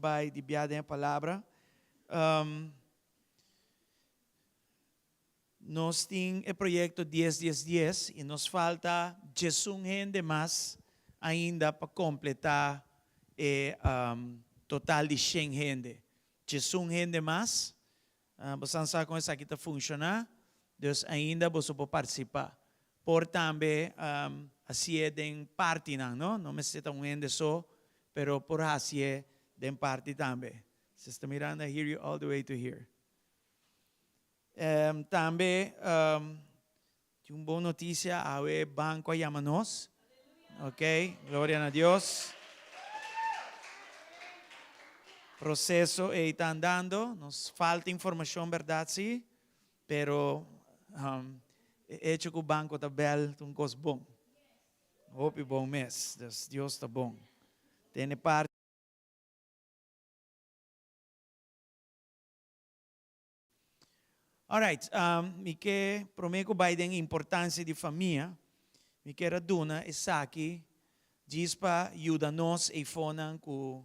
bai di bia den e palabra. Nos tin e proyekto dies dies dies i nos falta djesun hende mas ainda pa kompletá e total di shen hende. Djesun hende mas. Bosan sa kon esaki ta funshoná, dus ainda boso por partisipá. Por tambe hasié den partinan, no? No mester ta un hende so, pero por hasié den parti tambe. Sister Miranda, I hear you all the way to here. Tambe tin un bon noticia, awe banco a yama nos. Ok, gloria na Dios. Proceso ei ta andando, nos falta informacion berdad si, pero e hecho cu banco ta bel ta un cos bon. Hopi bon mes, dus Dios ta bon. Tene parti. Alright, mi ke prome ku bai den importansia di famia, mi kier a duna esaki djis pa yuda nos eifonan ku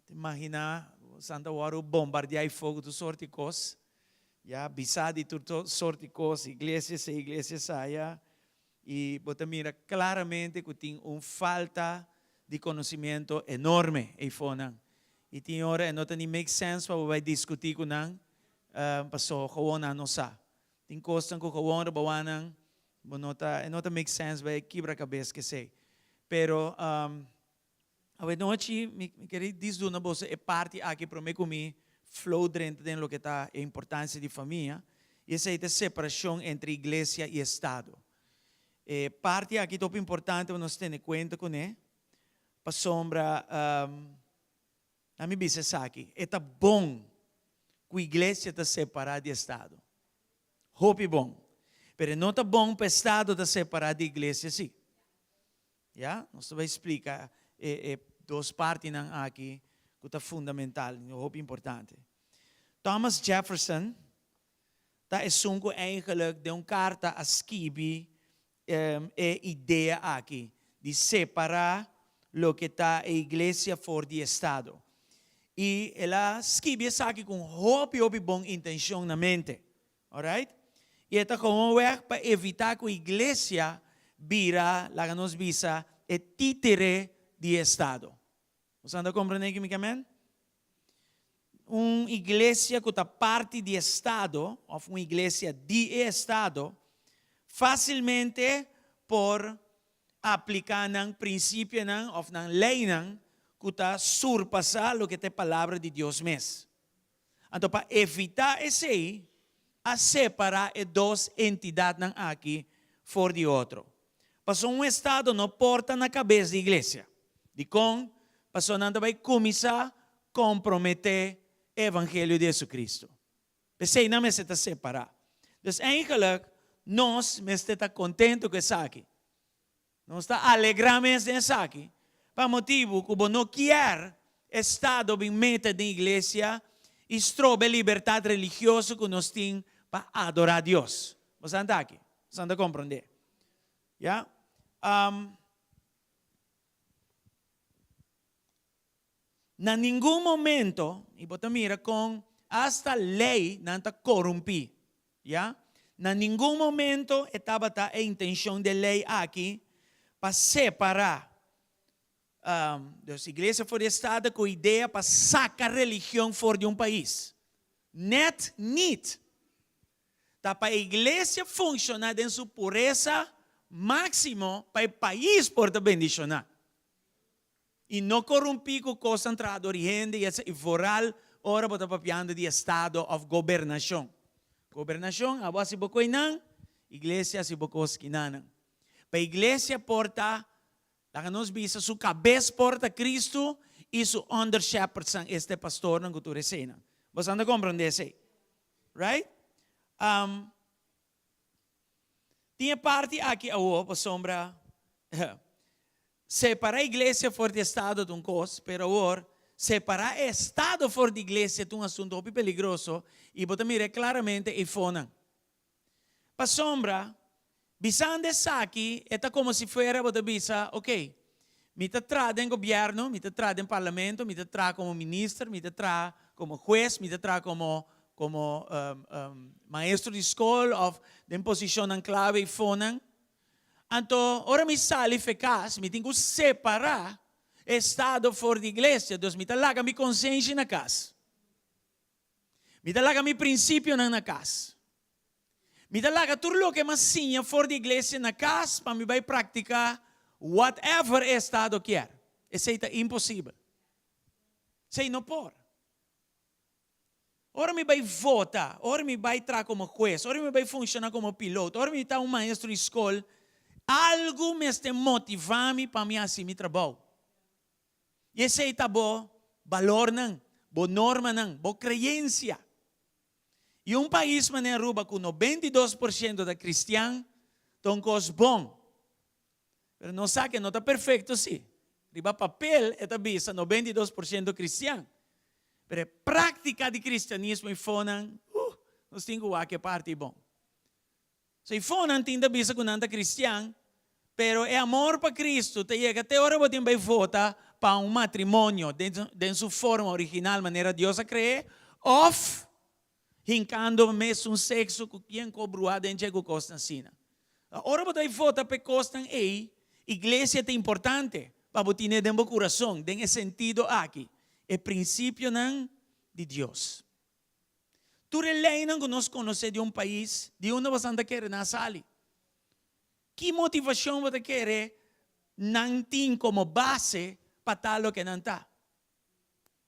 ta imaginá san ta wòrdu bombardiá eifo ku tur sort di kos, ya bisá di tur sort di kos, iglesia esei, iglesia esaya, i bo ta mira klaramente ku tin un falta di konosimiento enorme eifonan. I tin ora e no ta ni make sense pa bo bai diskutí ku nan, paso gewoon nan no sa. Tin kosnan ku gewoon riba wak nan, bo no ta, e no ta make sense bai kibra kabes k'esei. Pero awe nochi mi kere dis duna boso e parti aki promé ku mi flow drenta den loke ta e importansia di famia, i esei ta e separashon entre iglesia i estado. E parti aki ta hopi importante pa nos tene kuenta kuné, Pasobra, na mi bisa esaki, e ta bon ku iglesia ta separá di estado. Hopi bon. Pero e no ta bon pa estado ta separá di iglesia sí. Ya, nos ta bai splika e dos partinan aki ku ta fundamental, hopi importante. Thomas Jefferson ta esun ku eigenlijk den un karta a skibi e idea aki di separá loke ta e iglesia for di estado. I el a skibi esaki ku un hopi hopi bon intenshon na mente. Alright? I e ta gewoonweg pa evitá ku iglesia bira, laga nos bisa, e títere di estado. Bo sa ta komprendé ki mi ke men? Un iglesia ku ta parti di estado òf un iglesia di e estado fásilmente por apliká nan prinsipionan òf nan leinan ku ta surpasá loke ta e Palabra di Dios mes. Anto pa evitá esei, a separá e dos entidatnan aki for di otro. Pasobra un estado no por ta na kabes di iglesia. Dikon? Pasobra nan ta bai kuminsá komprometé e evangelio di Jesucristo. P'esei nan mester ta separá. Dus eigenlijk nos mester ta kontentu ku esaki. Nos ta alegrá mes den esaki, pa motibu ku bo no kier estado bin mete den iglesia i stroba e libertat religioso ku nos tin pa adorá Dios. Bosan ta aki? Bosan ta komprondé? Ya. Na ningun momento, i bo ta mira kon asta lei nan ta korumpí, ya, na ningun momento e tabata e intenshon di e lei aki pa separá, dus iglesia for di estado ku idea pa saka religion for di un pais. Nèt nit. Ta pa e iglesia funshoná den su puresa máksimo pa e pais por ta bendishoná. I no korumpí ku kosnan trahador di hende i esei, vooral ora bo ta papiando di estado òf gobernashon. Gobernashon, abo hasi bo koinan, iglesia hasi bo kos kinanan. Pa iglesia por ta, laga nos bisa, su kabes por ta Kristu i su under shepherdsnan, esta e pastornan ku tur eseinan. Boso ta komprondé esei? Right? Tin e parti aki awo pasobra separa iglesia for di estado ta un kos, pero awor separa e estado for di iglesia ta un asunto hopi peligroso i bo ta mira e klaramente eifonan. Pasobra bisando esaki e ta komo si fuera bo ta bisa, ok, Mi ta traha den gobierno, mi ta traha den parlamento, mi ta traha como minister, mi ta traha como hues, mi ta traha como maestro di scol of den posicionnan clave y fonan. Anto, ora mi sali for di cas, mi tin cu separa estado for di iglesia, dus mi ta laga mi consenshi na cas. Mi ta laga mi principionan na cas. Mi ta laga tur loke m'a siña for di iglesia na cas pa mi bay practica whatever estado kier. Esey ta imposibel. Esey no por. Ora mi bay vota, ora mi bay traha como hues, ora mi bay funciona como piloto, ora mi ta un maestro di scol, algo mester motiva mi pa mi haci mi trabou. Y esey ta bo balornan, bo normanan, bo creencia. Y un pais manera Aruba cu 92% ta cristian, ta un cos bon. Pero nos sa cu no ta perfecto si. Riba papel e ta bisa 92% cristian. Pero practica di cristianismo eifonan, nos tin cu e parti bon. So eifonan tin ta bisa cu nan ta cristian, pero e amor pa Cristo ta yega te ora bo tin bay vota pa un matrimonio den su forma original manera Dios a crea, of hincando mesun sexo cu ken cobrua den cu cosnan asina. Ora bo vota pa cosnan ey, iglesia ta importante pa bo tin den bo curason, den e sentido aki, e principionan di Dios. Tur e leynan cu nos conoce di un pais, di unda bo ta kere nan a sali. Ki motivacion bo ta kere nan tin como base pa ta loke nan ta?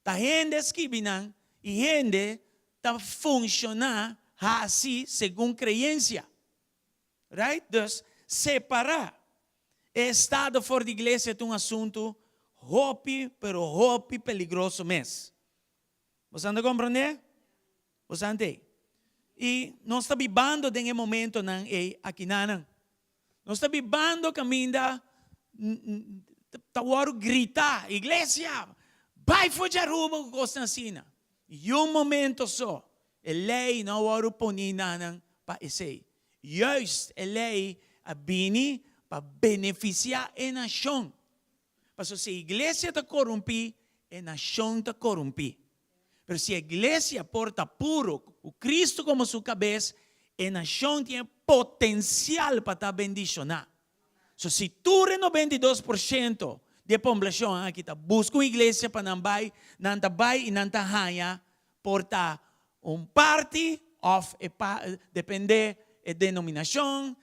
Ta hende skirbi nan y hende ta funciona asina segun creencia. Right? Dus separa estado for di iglesia ta un asunto hopi, pero hopi peligroso mes. Bo ta comprende? Bo ta Y nos ta bibando den e momentonan ey akinan. Nos ta bibando caminda ta wordo grita, "Iglesia, bay for di Aruba," cos asina. Y un momento so, e ley no a wordo poni nan pa esey. Juist e ley a bini pa beneficia e nacion. Paso si iglesia ta corumpi, e nacion ta corumpi. Pero si iglesia por ta puro, cu Cristo como su cabes, e nacion tin potencial pa ta bendiciona. So, si tur 92% di poblacion aki ta busca un iglesia pa nan bay, nan ta bay y nan ta haya por ta un parti of e pa, depende e denominacion,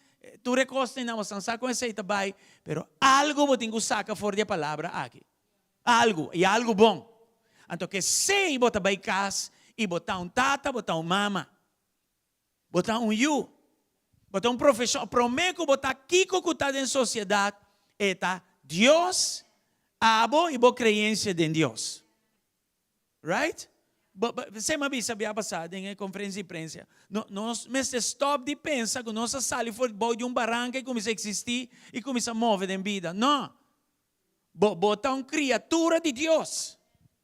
tur cos nan bo sa con esey ta bay, pero algo bo tin cu saca for di e palabra aki. Algo, y algo bon. Anto cu si bo ta bay cas y bo ta un tata, bo ta un mama. Bo ta un yiu. Bo ta un profesor. Prome cu bo ta kico cu ta den sociedad, e ta Dios, abo y bo creencia den Dios. Right? Bo a bisa biaha pasa den conferencia di prensa. No, nos mester stop di pensa cu nos a sali for di un baranca y cuminsa existi y cuminsa move den bida. No. Bo ta un criatura di Dios.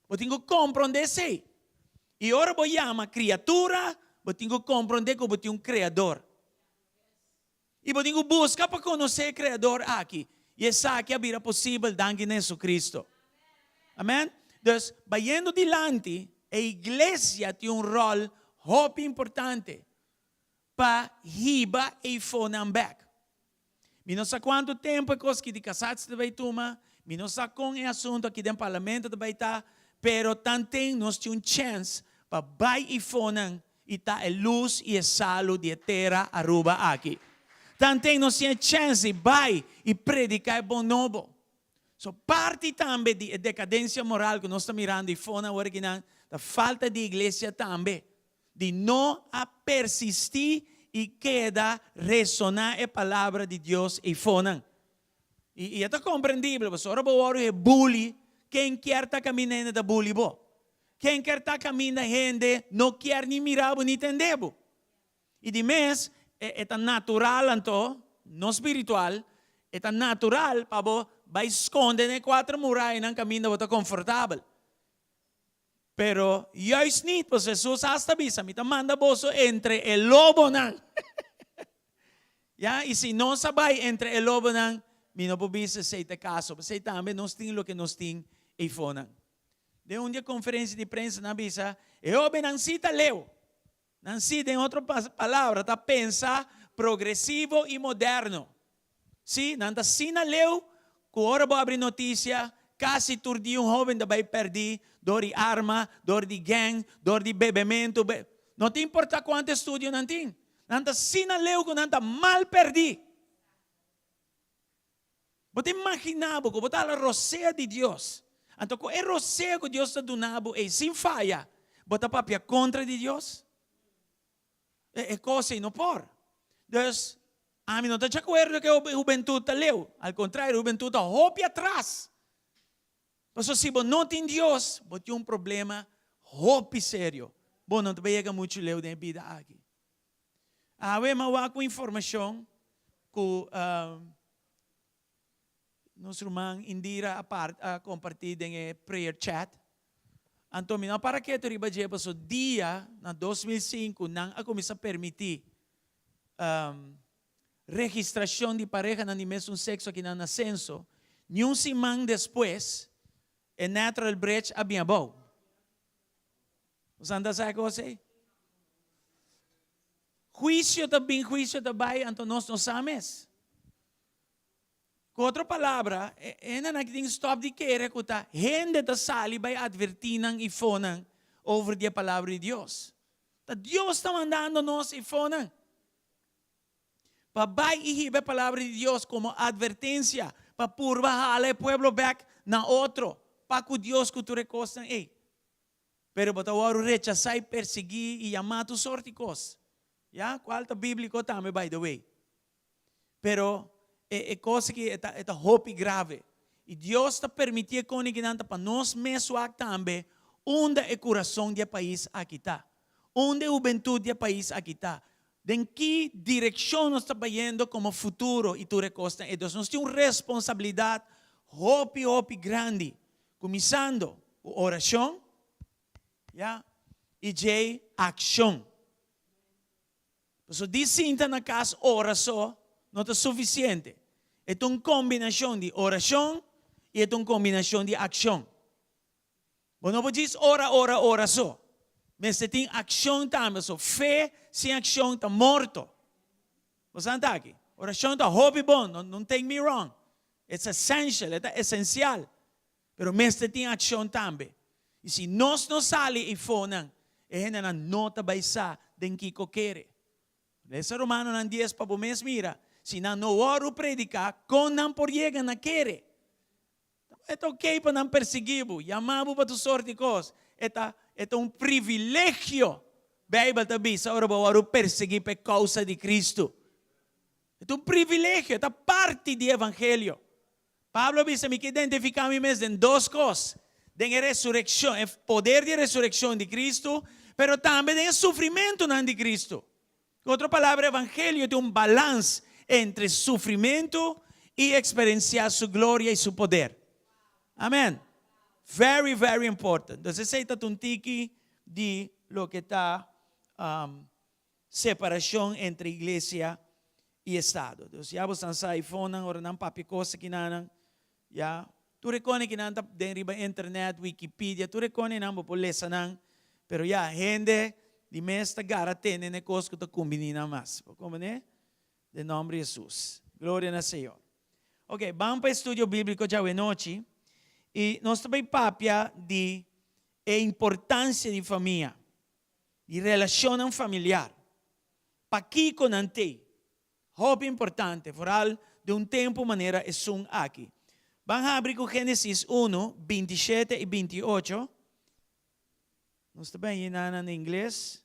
Bo tin cu comprende esey. Y ora bo yama criatura, bo tin cu comprende cu bo tin un creador. Y bo tin cu busca pa conoce e creador aki. Y esaki a bira posibel danki na Jesucristo. Amen? Dus, bayendo dilanti, e iglesia tin un rol hopi importante pa hiba eifonan back. Mi no sa cuanto tempo e cos di cassatie ta bay tuma, mi no sa con e asunto aki den parlamento ta bay ta, pero tanten nos tin un chance pa bay eifonan y ta e luz y e salo di tera Aruba aki. Tanten nos tin chance di bay y predica e bon nobo. So parti tambe di decadencia moral cu nos ta mirando eifonan awor aki, ta falta di iglesia tambe. Di no a persisti y keda resona e palabra di Dios eifonan. Y ta comprendibel, ma ora bo e bully, ken kier ta caminda ta bully bo. Ken kier ta caminda hende no kier ni mira bo ni tende bo. Y di mes, e ta natural anto, no spiritual, e ta natural pa bo bay sconde den cuater murayanan caminda bo ta comfortabel. Pero juist niet, pues Jesus hasta bisa, mi ta manda boso entre e lobonan. Ya, y si nos a bay entre e lobonan, Mi no por bisa esei ta e kaso. P'esei tambe nos tin loke nos tin eifonan. Den un di e konferensia di prensa nan a bisa, E hóbennan sí ta leu. Nan sí, den otro palabra, ta pensa progresivo i moderno. Sí, nan ta asina leu ku ora bo abri notisia, kasi tur dia un hóben ta bai pèrdí dor di arma, dor di gang, dor di bebementu. No ta importá kuantu estudio nan tin. Nan ta asina leu ku nan ta mal pèrdí. Bo ta imaginá bo ku bo ta hala rosea di Dios, anto ku e rosea ku Dios ta duna bo ei sin faya, bo ta papia kontra di Dios? E kos ei no por. Dus, ami no ta di akuerdo ku e hubentut ta leu. Al kontrario, e hubentut ta hopi atras. Pasobra si bo no tin Dios, bo tin un problema hopi serio. Bo no ta bai yega muchu leu den e bida aki. Awe mi a wak un informashon ku nos ruman Indira a a kompartí den e prayer chat. Anto mi no a para ketu riba dje paso dia na 2005 nan a kuminsá permití registrashon di parehanan di mesun sekso akinan na senso, niun siman despues e Natural Bridge a bin abou. Boso ta sa e kos ei? Huisio ta bin, huisio ta bai, anto nos no sa mes. Ku otro palabra, e hendenan aki tin stòp di kere ku ta hende ta sali bai atvertí nan i fonan over di e palabra di Dios. Ta Dios ta mandando nos i fonan pa bai i hiba e palabra di Dios komo atvertensia pa purba hala e pueblo bèk na otro pa ku Dios ku tur e kosnan ei. Pero bo ta wòrdu rechasá i persiguí i yamá tur sort di kos. Ya, kual ta bíbliko tambe by the way. Pero e e kos aki e ta e ta hopi grave. I Dios ta permití e konikinan ta pa nos mes wak tambe unda e kurason di e pais aki ta. Unda e hubentut di e pais aki ta. Den ki direkshon nos ta bayendo komo futuro i tur e kosnan ei. Dus nos tin un responsabilidat hopi hopi grandi. Kuminsando ku orashon, ya, i djei akshon. Pasobra di sinta na kas ora so no ta sufisiente. E ta un kombinashon di orashon i e ta un kombinashon di akshon. Bo no por djis ora, ora, ora so. Mester tin akshon tambe. So fe sin akshon ta morto. Bo sa ta aki? Orashon ta hopi bon, don't take me wrong. It's essential, e ta esensial. Pero mester tin akshon tambe. I si nos no sali ei fonan, e hendenan no ta bai sa den kiko kere. Lesa Romanonan dies pa bo mes mira. Si nan no wòrdu prediká, kon nan por yega na kere? E ta okey pa nan persiguí bo, yama bo pa tur sort di kos. E ta e ta un privilegio, Beibel ta bisa, ora bo wòrdu persiguí pa e kousa di Kristu. E ta un privilegio, e ta parti di evangelio. Pablo a bisa, Mi ke identifiká mi mes den dos kos, den e resurekshon, e poder di e resurekshon di Kristu, pero tambe den e sufrimentunan di Kristu. Ku otro palabra, evangelio tin un balans entre sufrimentu i eksperensiá su gloria i su poder. Amen. Very, very important. Dus esei ta un tiki di loke ta separashon entre iglesia i estado. Dus ya bosan sa e fonnan ora nan papia kos akinanan, Ya, tur e kone ki nan ta den riba internet, wikipedia, tur e konenan bo por lesa nan, pero ya, hende di mes ta gara tene na e kos ku ta kumbiní nan mas. Bo komprendé? Den nòmber di Hesus. Gloria na Señor. Ok, ban pa e studio bíbliko djawe nochi i nos ta bai papia di e importansia di famia, di relashonnan familiar. Pakiko nan t'ei? Hopi importante, vooral den un tempu manera esun aki. Ban habri ku Génesis unu, 27 i 28. Nos ta ben yena nan na ingles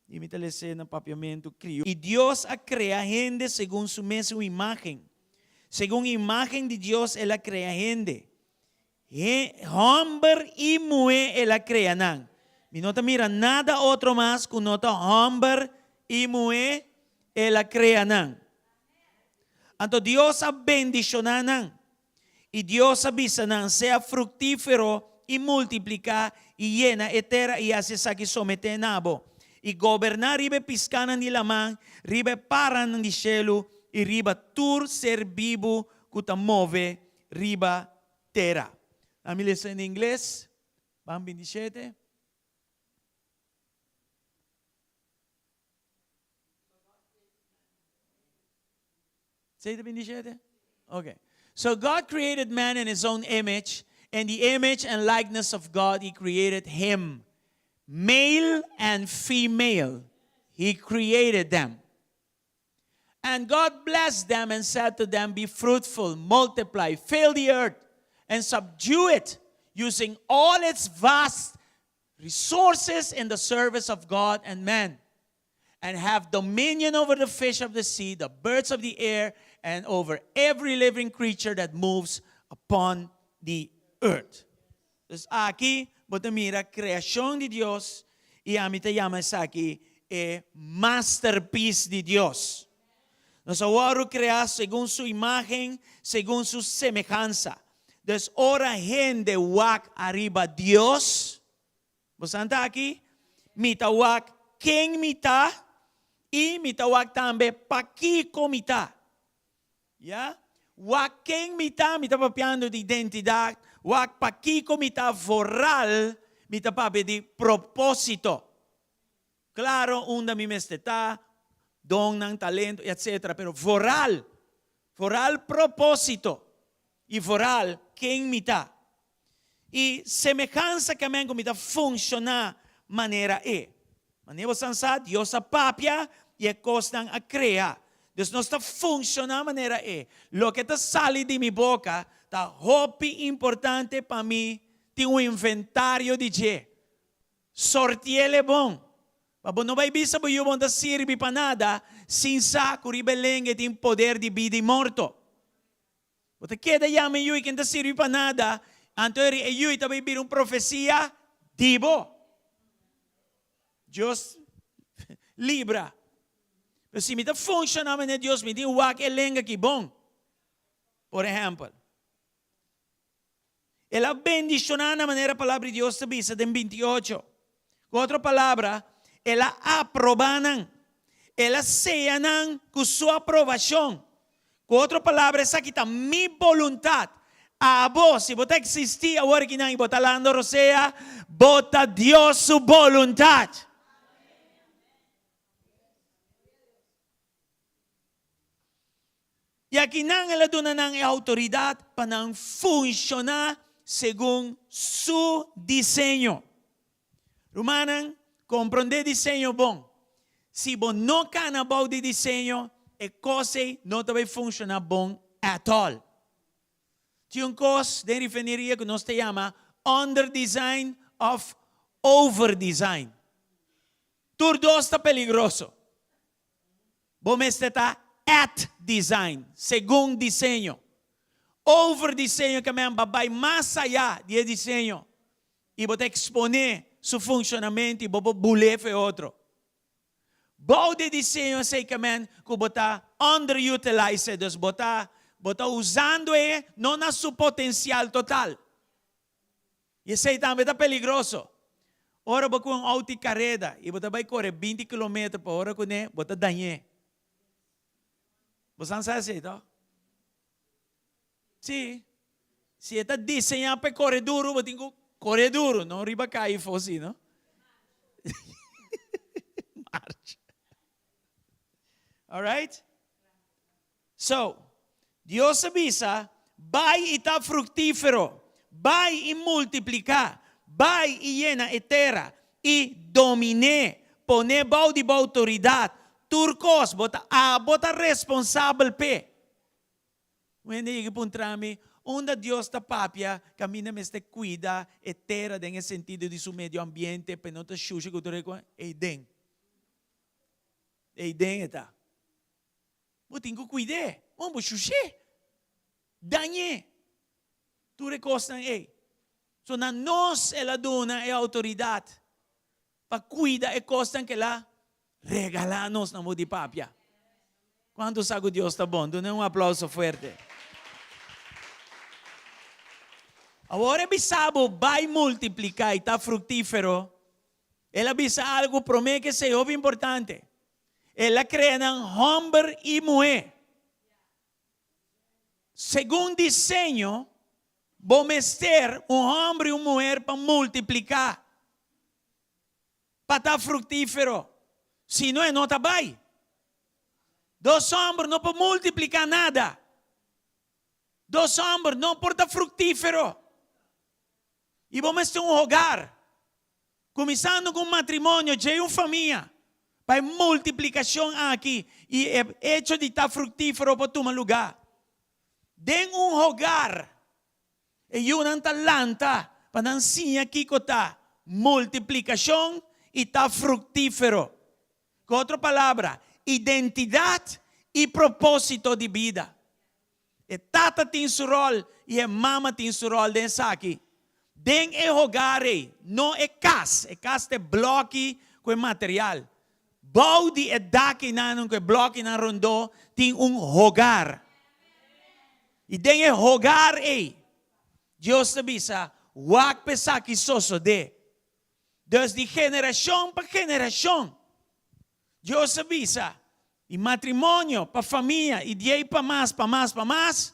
i mi ta les'é na papiamentu kriol. I Dios a krea hende segun su mesun imágen. Segun imágen di Dios el a krea hende. He, hòmber i muhé el a krea nan. Mi no ta mira nada otro mas ku no ta hòmber i muhé el a krea nan. Anto Dios a bendishoná nan, i Dios a bisa nan, Sea fruktífero i multipliká i yena e tera i hasi esaki someté na bo, i goberná riba e piskánan di laman, riba e paranan di shelu. i riba tur ser bibu ku ta move riba tera. Ami lesa na ingles, ban 27. Sei ta 27? Okay. So God created man in his own image. In the image and likeness of God, he created him. Male and female, he created them. And God blessed them and said to them, Be fruitful, multiply, fill the earth, and subdue it, using all its vast resources in the service of God and man. And have dominion over the fish of the sea, the birds of the air, and over every living creature that moves upon the earth. Dus aki, bo ta mira kreashon di Dios i ami ta yama esaki e masterpiece di Dios. Nos a wòrdu kreá segun su imágen, segun su semehansa. Dus ora hende wak ariba Dios, bosan ta aki? Mi ta wak ken mi ta i mi ta wak tambe pakiko mi ta. Ya. Wak ken mi ta, mi ta papiando di identidat, wak pakiko mi ta vooral mi ta papia di propósito. Klaro unda mi mester ta, donnan, talento, etcetera, pero vooral, vooral propósito i vooral ken mi ta. I semehansa ke men ku mi ta funshoná manera e. Manera bo san sa, Dios a papia i e kosnan a krea. Dus nos ta funshoná manera e. Loke ta sali di mi boka ta hopi importante pa mi tin un inventario di dje. Sortiel e bon. Pa bo no bai bisa bo yu bo no ta sirbi pa nada sin sa ku riba e lenga e tin poder di bida i morto. Bo ta keda yama e yui ken ta sirbi pa nada, anto e yui ta bai bira un profesia di bo. Dios libra. Pero si mi ta funciona manera Dios, mi tin wak e lenga aki bon. Por ehempel, El a bendiciona na manera Palabra di Dios ta bisa den 28. Cu otro palabra, El a aproba nan. El a seya nan cu su aprobacion. Cu otro palabra, esaki ta mi boluntad. Abo, si bo ta existi awor akinan y bo ta lando rosea, bo ta Dios su boluntad. I akinan el a duna nan e outoridat pa nan funshoná segun su diseño. Rumannan, komprondé diseño bon. Si bo no kana bou di diseño, e kos ei no ta bai funshoná bon at all. Tin un kos den refineria ku nos ta yama under design òf over design. Tur dos ta peligroso. Bo mester ta at design, segun diseño. Over diseño ke men ba bai mas ayá di e diseño i bo ta eksponé su funshonamentu i bo por bul'é for e otro. Bou di diseño esei ke men ku bo ta underutilize e, dus bo ta bo ta usando e no na su potensial total. I esei tambe ta peligroso. Ora bo ku un outo di kareda i bo ta bai kore 20 kilometer pa ora kuné, bo ta dañ'é. Bo san sa esei to? Sí. Si e ta diseñá pa e kore duru, bo tin ku kore duru, no riba kai afó así, no? Marcha. Alright? So, Dios a bisa, Bai i ta fruktífero, bai i multipliká, bai i yena e tera i domin'é, pon'é bou di bo outoridat, tur kos bo ta abo ta responsabel p'e. Un hende yega i puntra mi, Unda Dios ta papia kaminda mester kuida e tera den e sentido di su medio ambiente pa e no ta shushi ku tur e kos? Ei den. Ei den e ta. Bo tin ku kuid'é. Bon, bo shush'é. Dañ'é. Tur e kosnan ei. So na nos el a duna e outoridat pa kuida e kosnan ku el a regalá nos na modo di papia. Kuantu sa ku Dios ta bon? Dun'é un aplauso fuerte. Awor e bisa bo bai multipliká i ta fruktífero. El a bisa algu promé ku esei hopi importante. El a krea nan hòmber i muhé. Segun diseño, bo mester un homber y un muher pa multiplica, pa ta fructifero, si no e no ta bay. Dos homber no por multiplica nada. Dos homber no por ta fructifero. Y bo mester un hogar, cuminsando cu un matrimonio, djey un famia, pa e multiplicacion aki y e hecho di ta fructifero por tuma lugar. Den un hogar, e yunan ta lanta pa nan siña kico ta multiplicacion y ta fructifero. Cu otro palabra, identidad y proposito di bida. E tata tin su ròl i e mama tin su ròl den esaki. Den e hogar ei, no e kas, e kas ta e blòki ku e material. Bou di e dakinan ku e blòkinan rondó tin un hogar. I den e hogar ei, Dios ta bisa, Wak pa esaki sosodé. Dus di generashon pa generashon, Dios a bisa, Di matrimonio pa famia i di ei pa mas, pa mas, pa mas,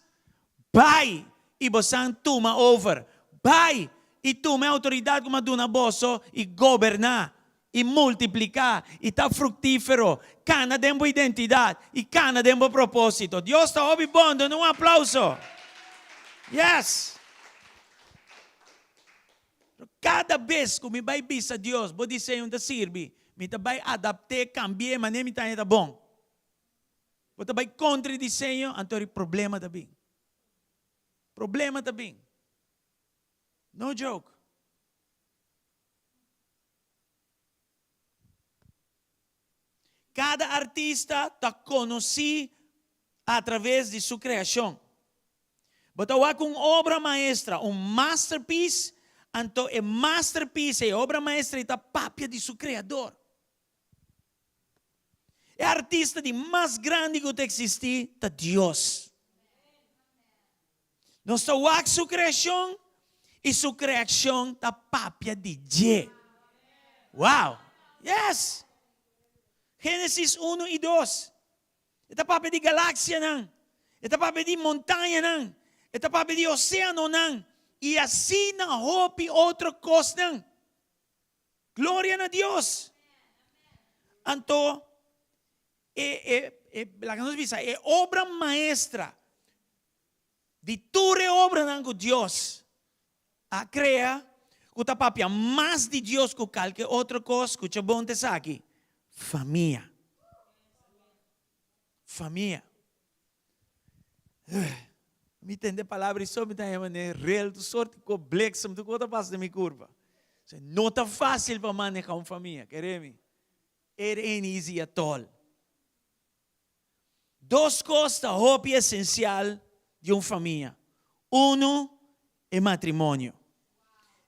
bai i bosan tuma over. Bai i tuma e outoridat ku mi a duna boso i goberná i multipliká i ta fruktífero. Kana den bo identidat i kana den bo propósito. Dios ta hopi bon, duna un aplauso. Yes! Pero kada bes ku mi bai bisa Dios, bo diseño ta sirbi, mi ta bai adapt'é, kambi'é manera mi ta haña ta bon. Bo ta bai kontra e diseño, anto ri problema ta bin. Problema ta bin. No joke. Kada artista ta konosí atraves di su kreashon. Bo ta wak un obra maestra, un masterpiece, anto e masterpiece, e obra maestra ei ta papia di su kreador. E artista di mas grandi ku ta eksistí ta Dios. Nos ta wak su kreashon i su kreashon ta papia di dje. Wow! Yes! Génesis unu i dos. E ta papia di galaksianan, e ta papia di montañanan, e ta papia di oséanonan i asina hopi otro kosnan. Gloria na Dios! Anto, e, e, e, laga nos bisa, e obra maestra di tur e obranan ku Dios a krea, ku ta papia mas di Dios ku kalke otro kos, skucha bon ta esaki, famia. Famia. Mi tende palabra i so mi ta haña manera rel, tur sorti ku bliksem, tur kos ta pasa den mi kurpa. No ta fásil pa maneha un famia, kere mi. It ain't easy at all. Dos kos ta hopi esensial di un famia. Unu, e matrimonio.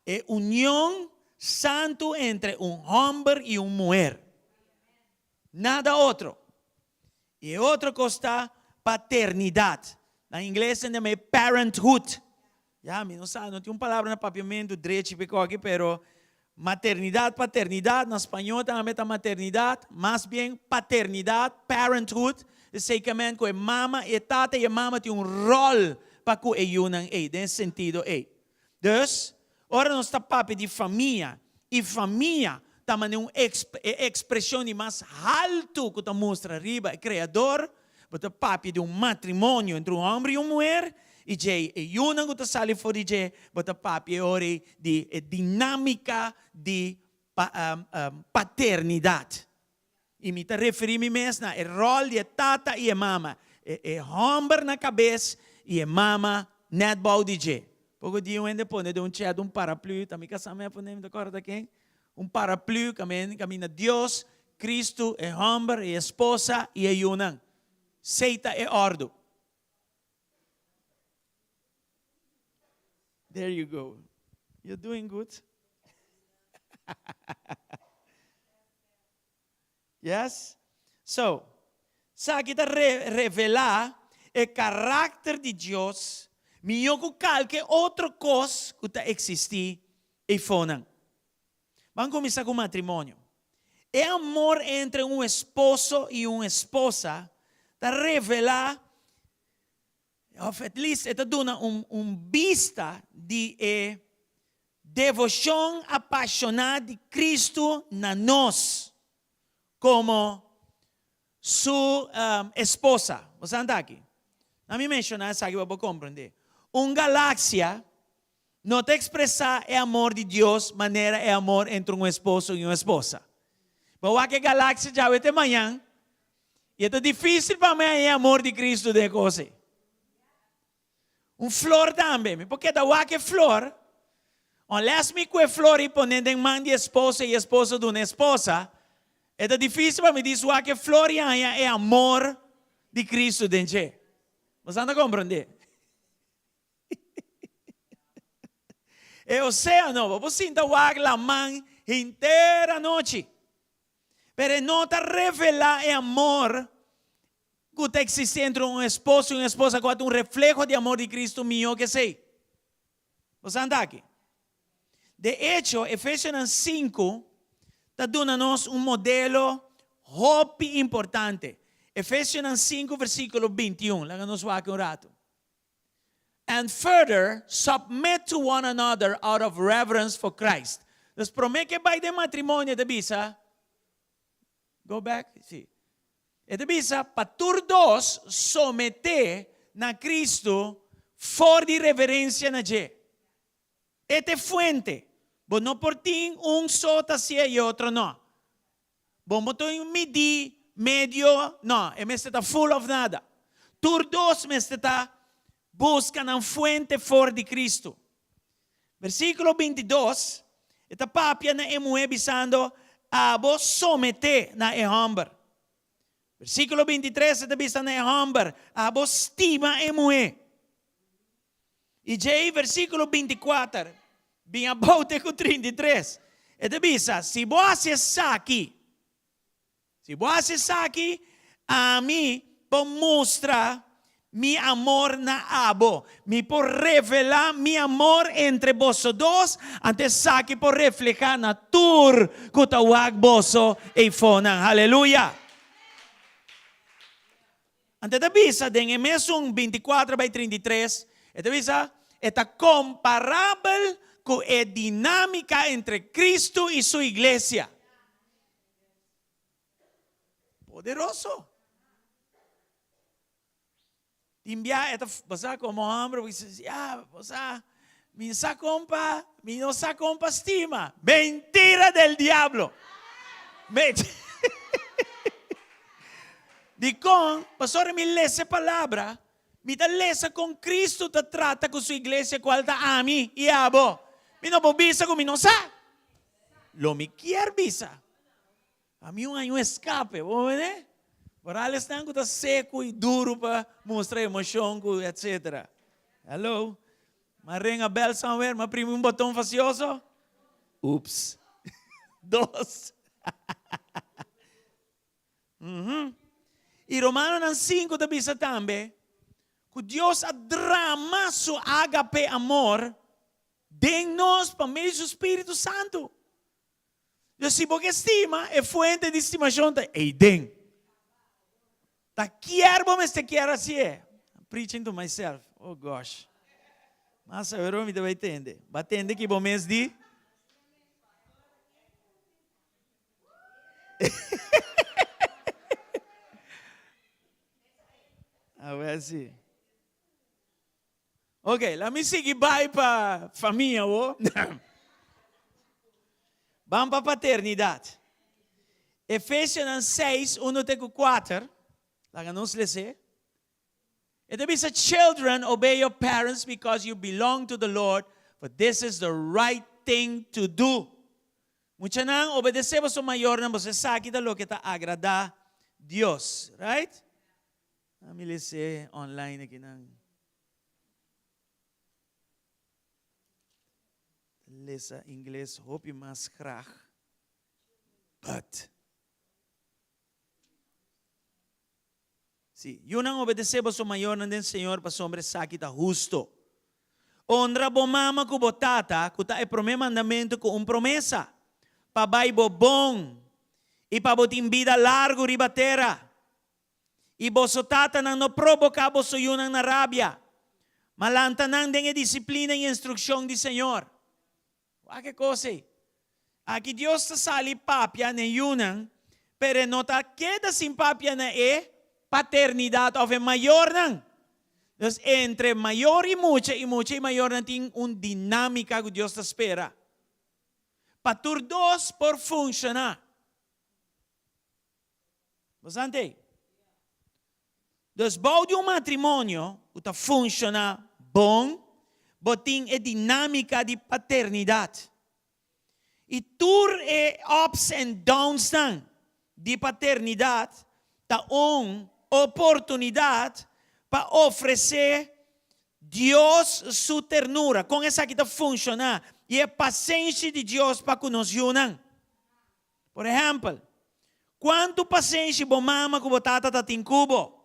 E union santu entre un hòmber i un muher. Nada otro. I e otro kos ta paternidat. Na ingles nan yama e parenthood. Ya, mi no sa, no tin un palabra na papiamentu drechi pa e koki, pero maternidad, paternidad, na spañó tambe ta maternidad, mas bien paternidad, parenthood, esei ke men ku e mama, e tata i e mama tin un ròl pa ku e yunan ei, den e sentido ei. Dus, ora nos ta papia di famia, i famia ta manera un e ekspreshon di mas haltu ku ta mustra riba e Kreador, bo ta papia di un matrimonio entre un hòmber i un muher, i djei e yunan ku ta sali for di dje, bo ta papia e ora ei di e dinámika di paternidat. I mi ta referí mi mes na e ròl di e tata i e mama, e hòmber na kabes i e mama nèt bou di dje. Poko dia un hende pone den un chat un paraplü, ta mi kasá mi a pone, mi ta kòrda ta ken, un paraplü kaminda Dios, Kristu, e hòmber, e esposa i e yunan. Sei ta e òrdu. There you go. You're doing good. Yes? So, esaki ta revelá e karakter di Dios mihó ku kalke otro kos ku ta eksistí eifonan. Ban kuminsá ku matrimonio. E amor entre un esposo i un esposa ta revelá. Of at least e ta duna un un bista di e devoshon apashoná di Kristu na nos komo Su esposa. Bo sa anta aki? Na mi menshoná esaki pa bo komprendé. Un galaksia no ta ekspresá e amor di Dios manera e amor entre un esposo i un esposa. Bo wak e galaksia djawe te mañan i e ta difísil pa mi haña e amor di Kristu den e kos ei. Un flor tambe. Mi por keda wak e flor, unless mi ku e flor i pone den man di esposo i esposo duna esposa, e ta dificil pa mi dis wak e flor i haña e amor di Cristo den dje. Bo sa ta comprende? E oceano, bo por sinta wak laman henter anochi, pero e no ta revela e amor ku ta eksistí entre un esposo i un esposa ku a ta un refleho di amor di Kristu mihó ku esei. Bo sa anta aki? De echo, Efesionan sinku ta duna nos un modelo hopi importante. Efesionan sinku versíkulo bintiun, laga nos wak un ratu. And further, submit to one another out of reverence for Christ. Dus promé ku e bai den matrimonio e ta bisa, Go back, si. E ta bisa pa tur dos someté na Cristo for di reverencia na dje. E ta e fuente. Bo no por tin un so ta hacié y e otro no. Bo no tin midí medio, no. E mester ta full of nada. Tur dos mester ta busca nan fuente for di Cristo. Versíkulo bintidos, E ta papia na e muhé bisando, Abo someté na e hòmber. Versíkulo bintitres, E ta bisa na e hòmber, Abo stima e muhé. I djei, versíkulo bintikuater, bin abou te ku trintitres, e ta bisa, Si bo hasi esaki, Si bo hasi esaki, ami por mustra mi amor na abo. Mi por revelá mi amor entre boso dos, anto esaki por reflehá na tur ku ta wak boso eifonan. Haleluya! Anto e ta bisa den e mesun bintikuater bai trintitres, e ta bisa, e ta komparabel ku e dinámika entre Kristu i su iglesia. Poderoso. Tin bia e ta basa como hombre, bo bisa, ya, bosa, mi sa compa, mi no sa compa stima. Mentira del diablo. Dikon? Pasobra mi lesa e palabra, mi ta lesa kon Cristo ta trata ku su iglesia kual ta ami i abo. Mi no por bisa ku mi no sa. Lo mi kier bisa. Ami un aña un escape, bo mene? Vooral esnan ku ta seku i duru pa mustra emocion ku etcetera. Hello? Ma ring a bell somewhere, ma primi un boton facioso? Oops. Dos. Mhm. I Romanonan sinku ta bisa tambe ku Dios a drama su agape amor Den nos pa medio di su Spiritu Santu. Dus si bo ke stima, e fuente di stimashon ta eiden. Ta kier bo mester kier hasié. I'm preaching to myself. Oh gosh. Mas awor mi ta bai tende. Ba tende ki bo mes di? Awor si. Ok, la mi sigui bai pa famia awo. Ban pa paternidat. Efesionan 6, 1 te ku 4. Laga nos les'é. E ta bisa, Children, obey your parents because you belong to the Lord, for this is the right thing to do. Muchanan, obedesé boso mayornan, boso esaki ta loke ta agradá Dios. Right? Mi les'é online akinan. Lesa ingles hopi mas graag. But. Si, yunan obedesé boso mayornan den Señor pasobra esaki ta husto. Honra bo mama ku bo tata, ku ta e promé mandamentu ku un promesa, pa bai bo bon i pa bo tin bida largu riba tera. I boso tatanan no proboká boso yunan na rabia. Ma lanta nan den e disiplina i instrukshon di Señor. Wak e kos ei. Aki Dios ta sali papia na e yunan, pero e no ta keda sin papia na e paternidat òf e mayornan. Dus entre mayor i mucha i mucha i mayornan tin un dinámika ku Dios ta spera pa tur dos por funshoná. Bo sa ante? Dus bou di un matrimonio ku ta funshoná bon, bo tin e dinámika di paternidat. I tur e ups and downsnan di paternidat ta un oportunidat pa ofresé Dios su ternura, kon esaki ta funshoná i e pasenshi di Dios pa ku nos yunan. Por ehèmpel, kuantu pasenshi bo mama ku bo tata ta tin ku bo?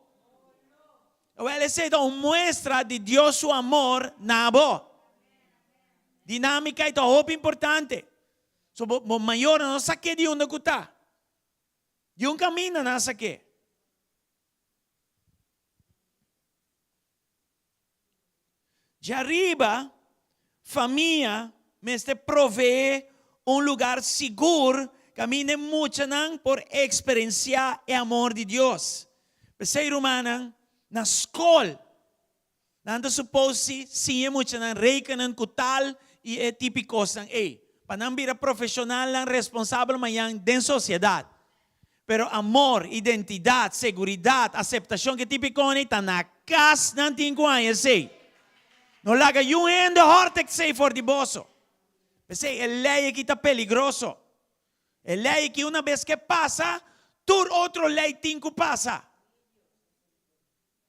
Awèl, esei ta un muestra di Dios su amor na bo. Dinámika ei ta hopi importante. So bo bo mayornan no sa ke di unda ku ta. Di un kaminda nan sa ke. Djariba, famia mester proveé un lugar sigur kaminda e muchanan por eksperensiá e amor di Dios. P'esei, rumannan, na skol nan ta supos si siña e muchanan rekenen ku tal i e tipi kosnan ei, pa nan bira profeshonalnan responsabel mañan den sosiedat. Pero amor, identidat, seguridat, aseptashon ke tipo koni ta na kas nan tin ku haña esei. No laga yun hende hòrta esei for di boso. P'esei e lei aki ta peligroso. E lei aki una bes ke pasa, tur otro lei tin ku pasa.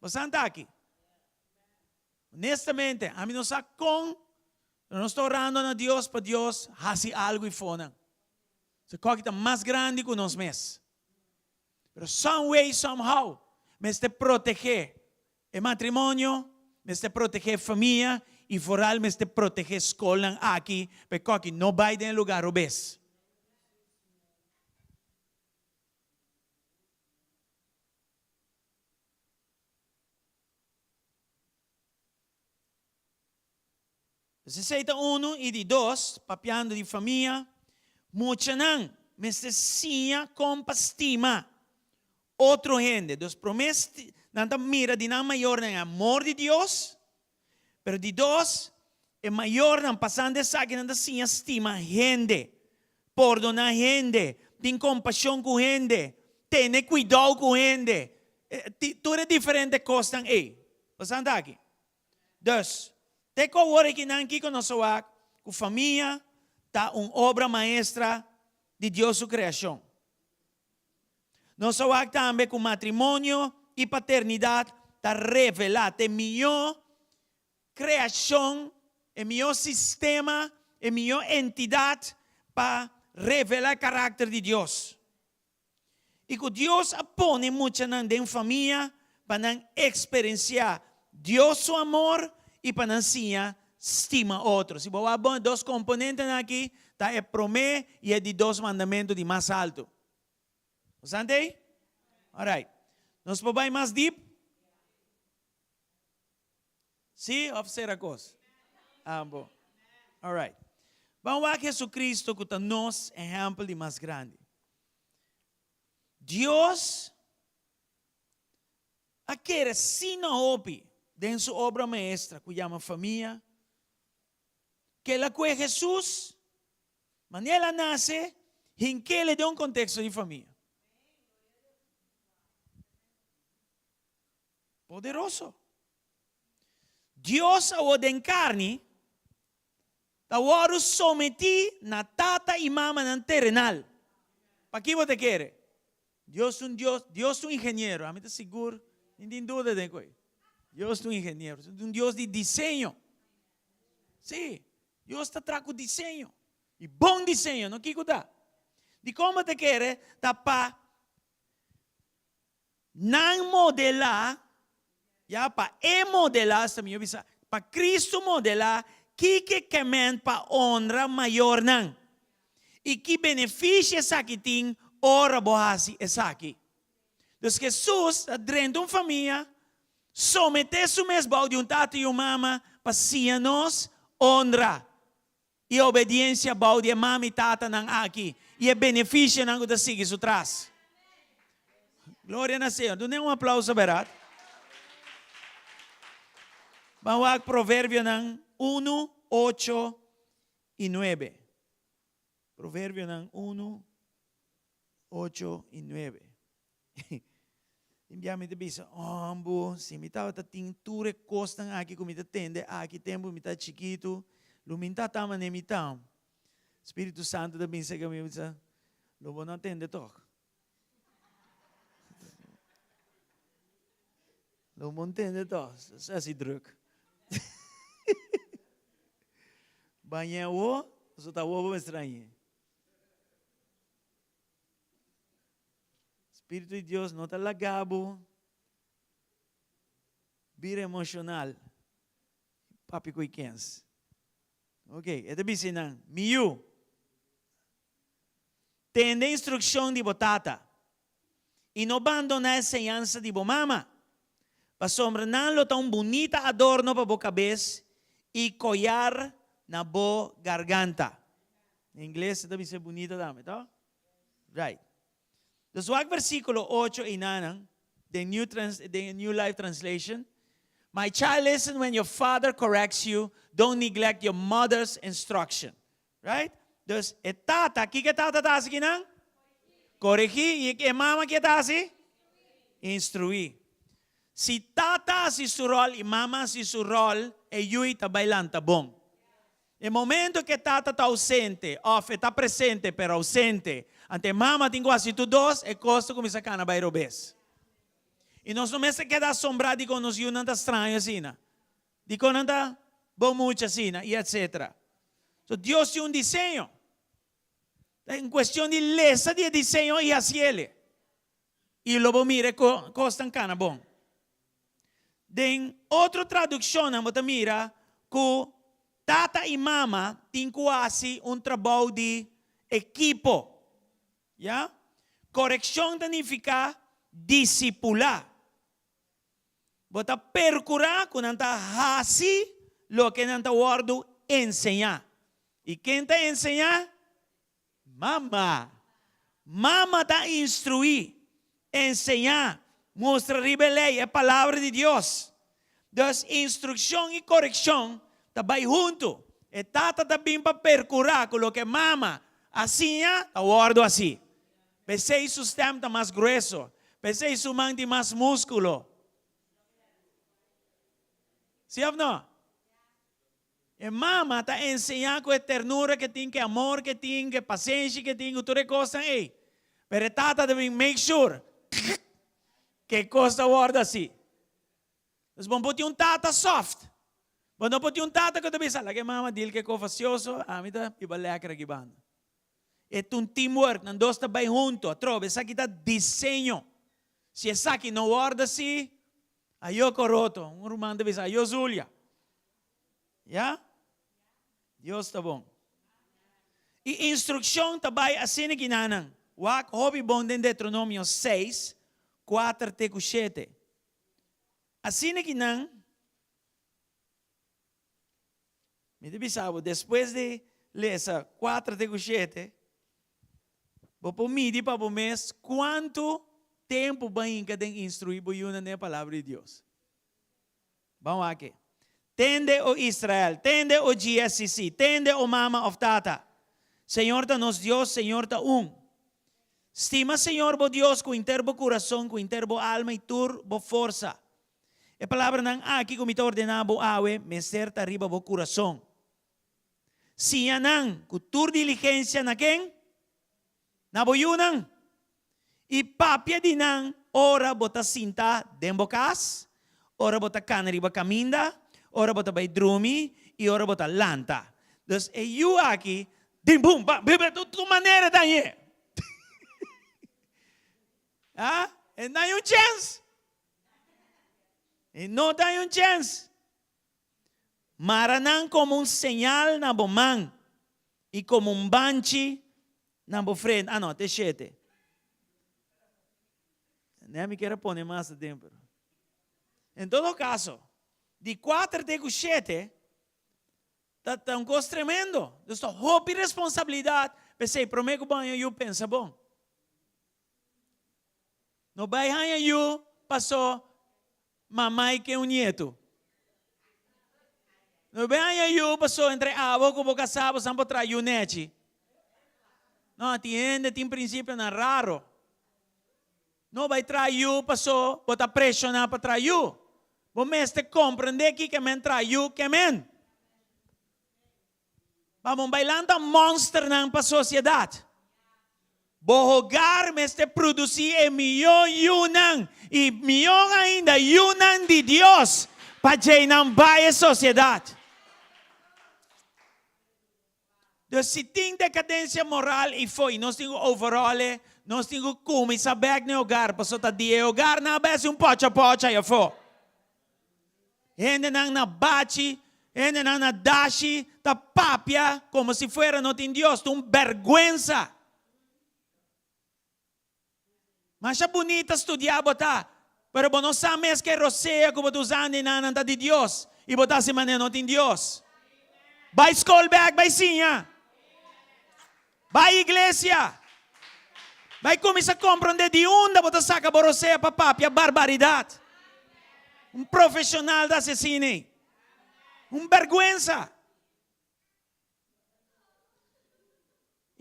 Bo sa aki? Honestamente, ami no sa kon, pero nos ta orando na Dios pa Dios hasi algu i fonan. Se koki ta mas grandi ku nos mes. Pero some way, somehow, mester protegé e matrimonio, mester protegé e famia i vooral mester protegé skolnan aki pa e koki no bai den e lugar robes. Pues esei ta unu i di dos, papiando di famia, muchanan mester siña kon pa stima otro hende. Dus promé nan ta mira di nan mayornan e amor di Dios, pero di dos, e mayornan pasando esaki nan ta siña stima hende, pordoná hende, tin kompashon ku hende, tene kuidou ku hende, tur e diferente kosnan ei. Bo sa aki? Dus, te ku awor aki nan kiko nos a wak ku famia ta un obra maestra di Dios su kreashon. Nos a wak tambe ku matrimonio i paternidat ta revelá te mihó kreashon, e mihó sistema, e mihó entidat pa revelá e karakter di Dios. I ku Dios a pone muchanan den famia pa nan eksperensiá Dios su amor i pa nan siña stima otro. Si bo wak bon, e dos komponentenan aki ta e promé i e di dos mandamentu di mas altu. Bo sa ei? Alright. Nos por bai mas dip? Sí of sera kos? Ambo. Alright. Ban wak Jesucristo ku ta nos ehèmpel di mas grandi. Dios a kere asina hopi den su obra maestra ku yama famia, ku el a kue Jesus, manera el a nase, hink'el den un konteksto di famia. Poderoso. Dios awor den karni ta wòrdu sometí na tata i mamanan terenal. Pakí bo ta kere? Dios ta un Dios, Dios ta un ingeniero, ami ta sigur, ni tin duda den koe. Dios ta un ingeniero, un Dios di diseño. Sí, Dios ta traha ku diseño. I bon diseño, no kiko ta. Dikon bo ta kere? Ta pa Nan modelá, ya, pa e modelá, esta mihó bisa, pa Cristo modelá kiko e kemen pa honra mayornan i ki benefishi esaki tin ora bo hasi esaki. Dus Hesus a drenta un famia. Someté su mes bou di un tata i un mama pa siña nos honra i obediencia bou di e mama i tatanan aki i e beneficionan cu ta sigui su tras. Gloria na Señor. Dun'é un aplauso berat. Ban wak Proverbionan unu, ocho i nuebe. Proverbionan unu, ocho i nuebe. Tin bia mi ta bisa, Hombo, si mi tabata tin tur e kosnan aki ku mi ta tende aki tempu mi ta chikitu, lo mi ta ta manera mi ta. Spiritu Santu ta bin serka mi i bisa, Lo bo no tende tòg. Lo bo no tende tòg, sa hasi drùk. Bañ'é awor, pasobra ta awor bo mester hañ'é. Spiritu di Dios no ta laga bo bira emocional. Papi cu e kens. Ok, e ta bisa nan, Mi yu, tende instruccion di bo tata i no bandona e señansa di bo mama, pasobra nan lo ta un bunita adorno pa bo cabes i collar na bo garganta. Na ingles e ta bisa bunita tambe, to? Right. Dus wak versíkulo ocho einanan den New Trans den New Life Translation. My child, listen when your father corrects you, don't neglect your mother's instruction. Right? Dus e tata, kiko e tata ta hasi kinan? Korigí. I e mama ke ta hasi? Instruí. Si tata hasi su ròl i mama hasi su ròl, e yui ta bai lanta bon. E momento ku e tata ta ausente òf e ta presente pero ausente, anto e mama tin ku hasi tur dos, e kos ta kuminsá kana bai robes. I nos no mester keda asombrá dikon nos yunan ta straño asina, dikon nan ta bon mucha asina, i etsetera. So Dios tin un diseño. Ta un kuestion di lesa di e diseño i hasiele. I lo bo mira e kosnan kana bon. Den otro tradukshonnan bo ta mira ku tata i mama tin ku hasi un trabou di ekipo. Ya. Korekshon ta nifiká disipulá. Bo ta perkurá ku nan ta hasi loke nan ta wòrdu enseñá. I ken ta enseñá? Mama. Mama ta instruí, enseñá, mustra riba e lei, e Palabra di Dios. Dus instrukshon i korekshon ta bai huntu. E tata ta bin pa perkurá ku loke mama a siña ta wòrdu hasí. P'esei su stèm ta mas grueso. P'esei su man tin mas múskulo. Sí òf no? E mama ta enseñá ku e ternura ke tin, ku e amor ke tin, ku e pasenshi ke tin, ku tur e kosnan ei. Pero e tata ta bin make sure ku e kos ta wòrdu hasi. Dus bo no por tin un tata soft. Bo no por tin un tata ku ta bisa, laga e mama deal ku e kos fasioso, ami ta biba lèker aki banda. E ta un teamwork, nan dos ta bai hunto. Atrobe, esaki ta diseño. Si esaki no wòrdu hasi, ayo koroto. Un ruman ta bisa, ayo Zulia. Ya? Dios ta bon. I instrukshon ta bai asina ki nanan. Wak hopi bon den Deuteronomio seis, kuater te ku shete. Asina ki nan, mi ta bisa bo, despues di lesa kuater te ku shete, bo por midi pa bo mes kuantu tempu bo a hinka den instruí bo yunan den e Palabra di Dios. Ban wak e. Tende, o Israel, tende, o GSCC, tende, o mama of tata. Señor ta nos Dios, Señor ta un. Stima Señor bo Dios ku henter bo kurason, ku henter bo alma i tur bo forsa. E palabranan aki ku mi ta ordená bo awe mester ta riba bo kurason. Siña nan ku tur diligensia na ken? Na bo yunan. I papia di nan ora bo ta sinta den bo kas, ora bo ta kana riba kaminda, ora bo ta bai drumi i ora bo ta lanta. Dus e yu aki, din bum bam bim bim, tur manera ta hañ'é. Ah, e no hay un chèns. E no ta hay un chèns. Mara nan komo un señal na bo man i komo un banchi na bo frente. Ah no, te shete. Nè mi kier a pone mas aden pero. En todo kaso, di kuater te ku shete ta ta un kos tremendo. Dus ta hopi responsabilidat, p'esei promé ku bo haña yu pensa bon. No bai haña yu paso mamai ke un nietu. No bai haña yu paso entre abo ku bo kasá bosan por traha yu nechi. No, tin hende tin prinsipionan raro. No bai traha yu paso bo ta preshoná pa traha yu. Bo mester komprendé kiko men traha yu ke men. Pa bo bai lanta monsternan pa sosiedat. Bo hogar mester produsí e mihó yunan i mihó ainda yunan di Dios pa djei nan bai e sosiedat. Dus si tin dekadensia moral i fo'i nos tin ku overall e, nos tin ku kuminsá bèk na e hogar pasobra ta di e hogar nan a bai hasi un pòcha pòcha ei afó. Hendenan na bachi, hendenan na dashi ta papia como si fuera no tin Dios. Ta un berguensa. Masha bunita studia bo ta, pero bo no sa mes ke rosea ku bo ta usando einan nan ta di Dios i bo ta hasi manera no tin Dios. Bai skol bek, bai siña. Bai iglesia. Bai kuminsá komprondé di unda bo ta saka bo rosea pa papia barbaridat. Un profeshonal ta hasi asina ei. Un bèrgwensa.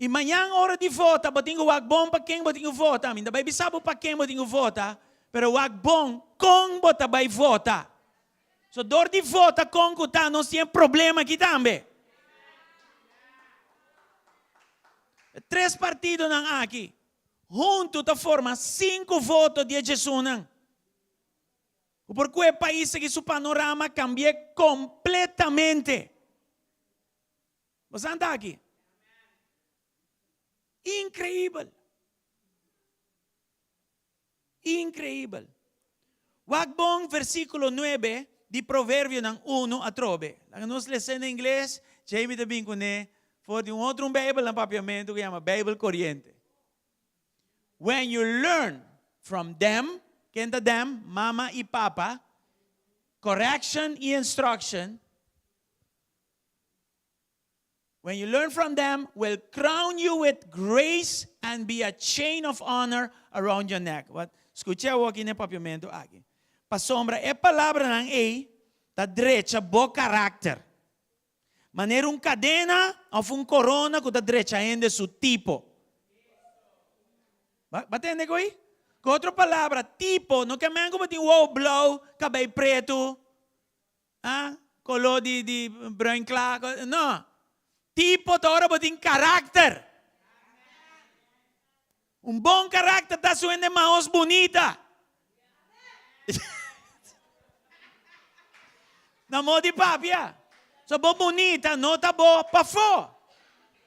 I mañan ora di vota bo tin ku wak bon pa ken bo tin ku vota. Mi ta bai bisa bo pa ken bo tin ku vota, pero wak bon kon bo ta bai vota. So dor di vota kon ku ta nos tin e problema aki tambe. E tres partidonan aki huntu ta forma sinku voto di e djesunnan. Ku por ku e pais aki su panorama kambi'é kompletamente. Bo sa anta aki? Inkreibel! Inkreibel! Wak bon versíkulo nuebe di Proverbionan unu atrobe. Laga nos les'é na ingles, djei mi ta bin kuné for di un otro un Beibel na papiamentu ku yama Beibel Koriente. When you learn from them, ken ta them? Mama i papa, correction i instruction, When you learn from them, will crown you with grace and be a chain of honor around your neck. Wat? Skucha awor aki na e papiamentu aki. Pasobra e palabranan ei ta drecha bo karakter. Manera un kadena òf un korona ku ta drecha hende su tipo. Ba tende ku ei? Ku otro palabra, tipo no ke men ku bo tin wou blou, kabei pretu. Ah, koló di di bruin kla, no. Tipo ta ora bo tin karakter. Un bon karakter ta su hende maos bunita. Na modo di papia. So bo bunita no ta bo pafó.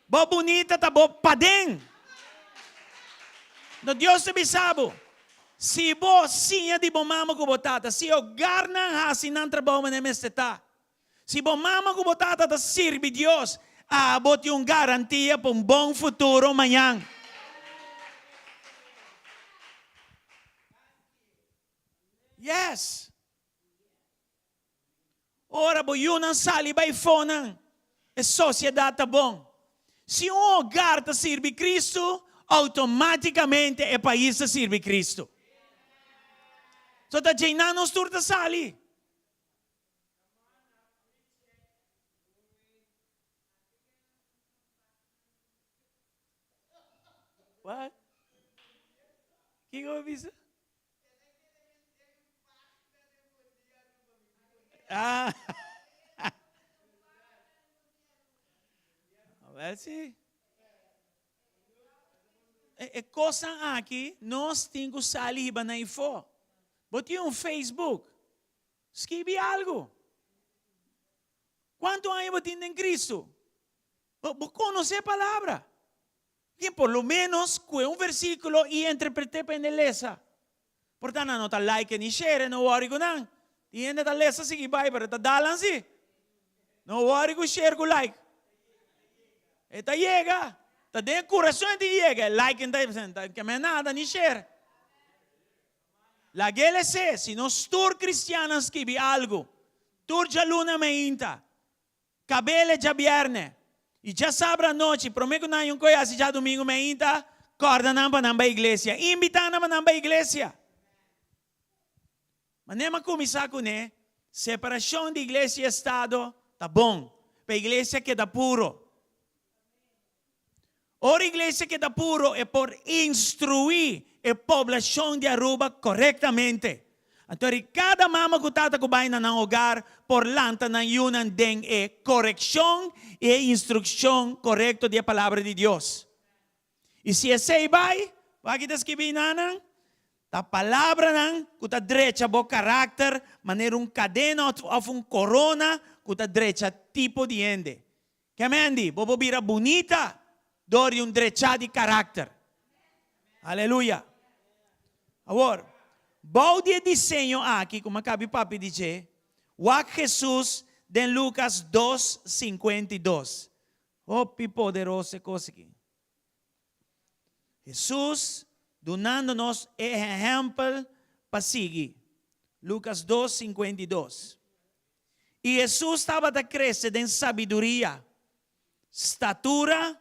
Bo bunita ta bo paden. No Dios ta bisa bo, si bo siña di bo mama ku bo tata, si hogarnan hasi nan trabou manera mester ta, si bo mama ku bo tata ta sirbi Dios, abo tin un garantia pa un bon futuro mañan. Yes. Ora bo yunan sali bai fonan, e sosiedat ta bon. Si un hogar ta sirbi Kristu, outomátikamente e pais ta sirbi Kristu. So ta djeinan nos tur ta sali. What? Kiko bo bisa? Ah. Wel si. E, e kosnan aki nos tin ku sali hiba na ifo. Bo tin un Facebook. Skibi algu. Kuantu aña bo tin den Kristu? Bo, bo konosé e palabra. Bien, por lo menos kue un versíkulo i interpret'é pa hende lesa. Por ta nan no ta like ni share, no wòri ku nan. Tin hende ta lesa sigui bai, pero e ta dal nan si. No wòri ku share ku like. E ta yega. Ta den e kurason e tin yega. E like no ta keme nada ni share. Lag'é les'é, si nos tur kristiannan skibi algu, tur djaluna meinta, kab'é djabièrnè, i djasabra anochi, promé ku nan haña un koi hasi djadumingu meinta, kòrda nan pa nan bai iglesia. Invitá nan pa nan bai iglesia. Manera mi a kuminsá kuné, separashon di iglesia i estado ta bon, pa iglesia keda puro. Ora iglesia keda puro e por instruí e poblashon di Aruba korektamente. Anto ri kada mama ku tata ku bai na nan hogar por lanta nan yunan den e korekshon i e instrukshon korekto di e Palabra di Dios. I si esei bai, wak ta skibí na nan? Ta palabranan ku ta drecha bo karakter manera un kadena òf un korona ku ta drecha tipo di hende. Kemendi, bo por bira bunita dor di un drechá di karakter. Aleluya! Awor, bou di e diseño aki ku mi a kabi papia di dje, wak Hesus den Lukas dos, 52. Hopi poderoso e kos aki. Hesus dunando nos e ehèmpel pa sigui. Lukas dos, 52. I Hesus tabata krese den sabiduria, statura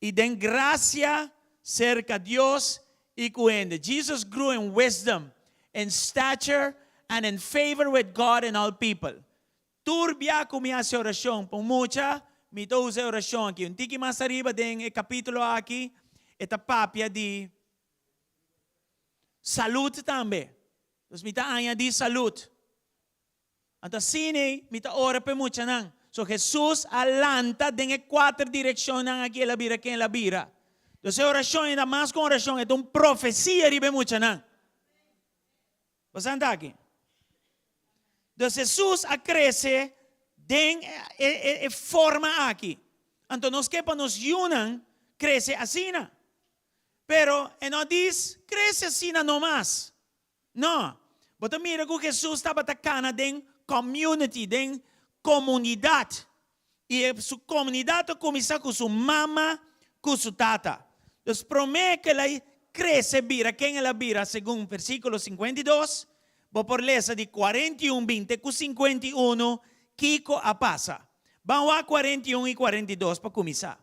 i den grasia serka Dios i ku hende. Jesus grew in wisdom, in stature, and in favor with God and all people. Tur bia ku mi hasi orashon pa un mucha, mi ta usa e orashon aki. Un tiki mas ariba den e kapítulo aki, e ta papia di salud tambe. Dus mi ta añadí salud. Anto asina mi ta ora pa e muchanan. So Hesus a lanta den e kuater direkshonnan aki el a bira ken el a bira. Dus e orashon ei ta mas ku un orashon, e ta un profesia riba e muchanan. Bo sa ta aki? Dus Hesus a krese den e forma aki. Anto nos ke pa nos yunan krese asina. Pero e no dis krese asina nomas. No. Bo ta mira ku Hesus tabata kana den community, den komunidat. I e su komunidat a kuminsá ku su mama ku su tata. Dus promé ku el a krese bira ken el a bira segun versíkulo 52, bo por lesa di 41 bin te ku 51 kiko a pasa. Ban wak 41 i 42 pa kuminsá.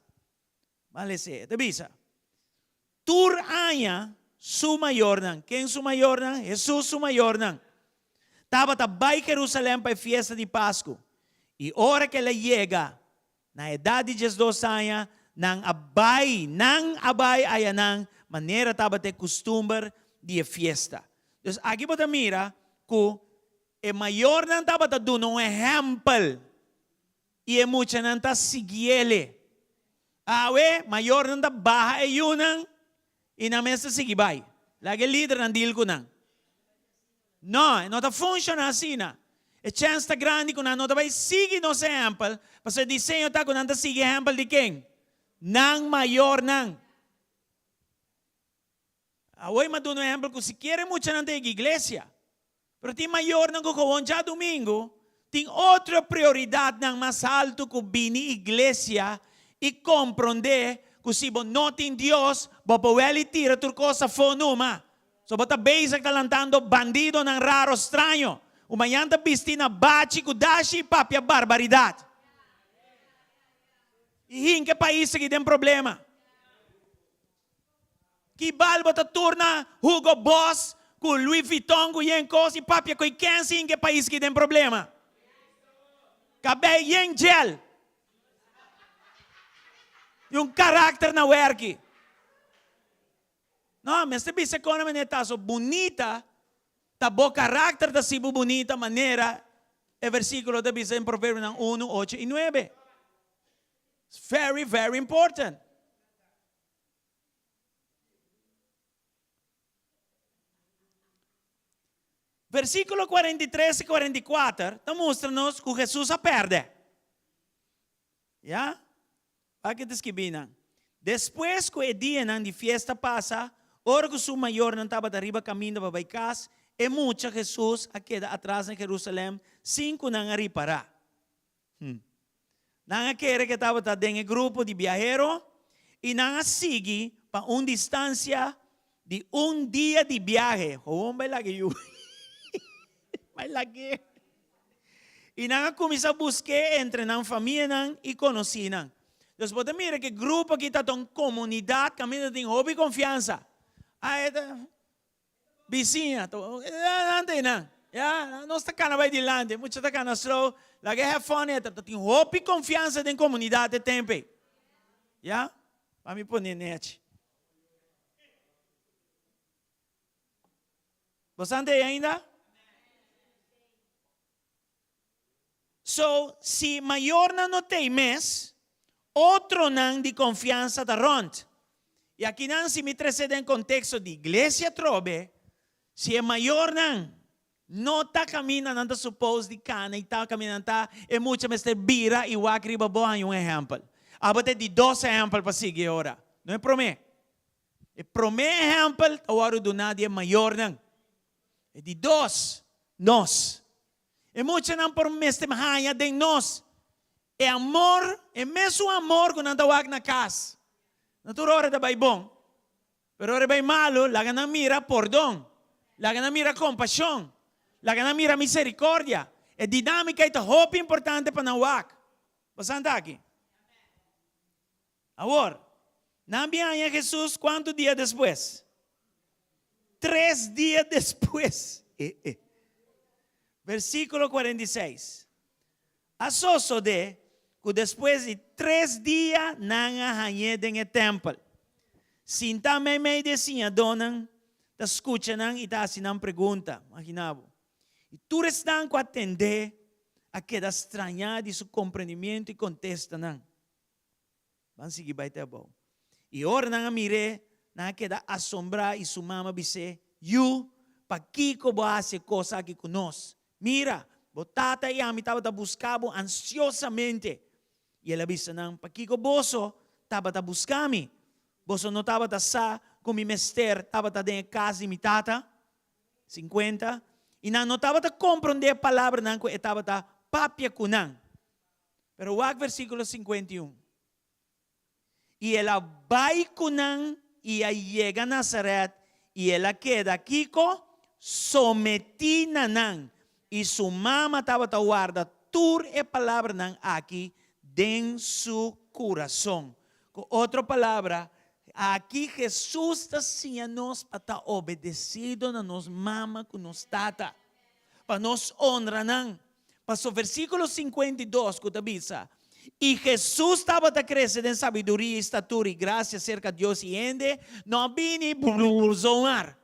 Ban les'é. E ta bisa, Tur aña su mayornan, ken su mayornan? Hesus su mayornan, tabata bai Jerusalèm pa e fiesta di Pasku. I ora ku el a yega na edat di diesdos aña, nan a bai, nan a bai ayanan manera tabata e kustumber di e fiesta. Dus aki bo ta mira ku e mayornan tabata duna un ehèmpel. I e muchanan ta siguiele. Awe, mayornan ta baha e yunan i nan mes ta sigui bai. Laga e lidernan deal ku nan. No, e no ta funshoná asina. E chèns ta grandi ku nan no ta bai sigui nos ehèmpel, pasobra e diseño ta ku nan ta sigui ehèmpel di ken? Nan mayornan. Awe mi a duna un ehèmpel ku sikiera e muchanan ta yega iglesia, Pero tin mayornan ku kowon djadumingu tin otro prioridatnan mas haltu ku bini iglesia i komprondé ku si bo no tin Dios, bo por wèl i tira tur kos afó numa. So bo ta bezig ta lantando bandidonan raro straño. Un mañan ta bisti na bachi ku dashi i papia barbaridat. I hinka e pais aki den problema. Ki bal bo ta turna Hugo Boss ku Louis Vuitton ku yen kos i papia ku e kensi hinka e pais ki den problema. Kabei yen gel i un karakter na werki. No, mester bisa kon na manera ta so bunita ta bo karakter ta si bo bunita manera e versikulo ta bisa den Proverbionan unu, ocho i nuebe. It's very very important. Versíkulo 43 i 44 ta mustra nos ku Hesus a pèrdè. Ya? Wak ke ta skibí nan. Despues ku e dianan di fiesta pasa, ora ku su mayornan tabata riba kaminda pa bai kas, e mucha Hesus a keda atras na Jerusalèm sin ku nan a ripará. Nan a kere ku e tabata den e grupo di biahero i nan a sigui pa un distansia. Di un dia di biahe. Gewoon bai laga e yu. Bai lag'é. I nan a kuminsá busk'é entre nan famianan i konosínan. Dus bo ta mira ku e grupo aki ta ta un komunidat kaminda tin hopi konfiansa. A e ta bisiña, nan ta einan. Ya, nos ta kana bai dilanti, mucha ta kana slow. Laga e have fun e ta tin hopi konfiansa den komunidat e tempu ei. Ya, pa mi pone nechi. Bosan ta ei ainda? So, si mayornan no ta ei mes, otronan di konfiansa ta rònt. I akinan si mi trese den konteksto di iglesia atrobe, si e mayornan no ta kaminda nan ta supos di kana i ta kaminda nan ta, e mucha mester bira i wak riba bo haña un ehèmpel. Abo ta e di dos ehèmpel pa sigui e ora, no e promé. E promé ehèmpel ta wòrdu duná di e mayornan. E di dos, nos. E muchanan por mester haña den nos e amor, e mesun amor ku nan ta wak na kas. No tur ora ta bai bon, pero ora e bai malu, laga nan mira pordon, laga nan mira kompashon, laga nan mira miserikòrdia. E dinámika ei ta hopi importante pa nan wak. Bo sa aki? Awor, nan bin haña Hesus kuantu dia despues? Tres dia despues. E, e. Versíkulo 46. A sosodé ku despues di tres dia nan a hañ'é den e tèmpel, sintá meimei di e siñadónan, ta skucha nan i ta hasi nan pregunta. Imaginá bo. I tur esnan ku a tend'é a keda strañá di su komprendimentu i kontestanan. Ban sigui bai te abou. I ora nan a mir'é, nan a keda asombrá i su mama bis'é, Yu, pakiko bo a hasi e kos aki ku nos? Mira, bo tata i ami tabata buska bo ansiosamente. I el a bisa nan, Pakiko boso tabata buska mi? Boso no tabata sa ku mi mester tabata den e kas di mi tata? 50 I nan no tabata komprondé e palabranan ku e tabata papia ku nan. Pero wak versíkulo 51. I el a bai ku nan i a yega Nazaret, i el a keda kiko? Sometí na nan. I su mama tabata warda tur e palabranan aki den su kurason. Ku otro palabra, aki Hesus ta siña nos pa ta obedesido na nos mama ku nos tata, pa nos honra nan. Paso versíkulo 52 ku ta bisa, I Hesus tabata krese den sabiduria i statura i grasia serka Dios i hende, no a bini zomaar.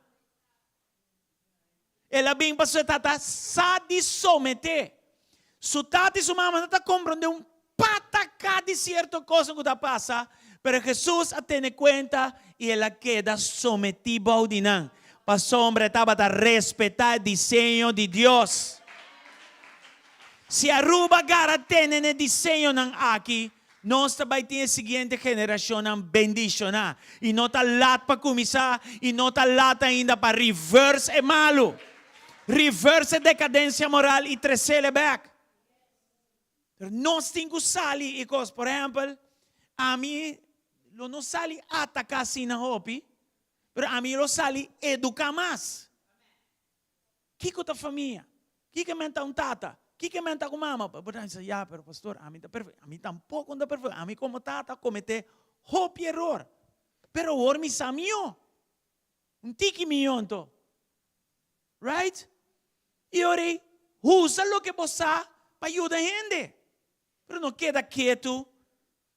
El a bin pasobra e tata sa di someté. Su tata i su mama no ta komprondé un pataká di sierto kosnan ku ta pasa, pero Hesus a tene kuenta i el a keda sometí bou di nan, pasobra e tabata respetá e diseño di Dios. Si Aruba gara tene n'e diseñonan aki, nos ta bai tin e siguiente generashonnan bendishoná. I no ta lat pa kuminsá, i no ta lat ainda pa reverse e malu, reverse e dekadensia moral i tres'el e bèk. Pero nos tin ku sali i kos. Por ehèmpel, ami lo no sali ataká asina hopi, pero ami lo sali eduká mas. Kiko ta famia? Kiko men ta un tata? Kiko men ta ku mama? Bo ta bisa, ya, pero pastor, ami ta perfecto. Ami tampoco no ta perfecto. Ami como tata comete hopi error. Pero awor mi sa mihó. Un tiki mihó anto. Right? I ora ei, usa loke bo sa pa yuda hende. Pero no keda ketu.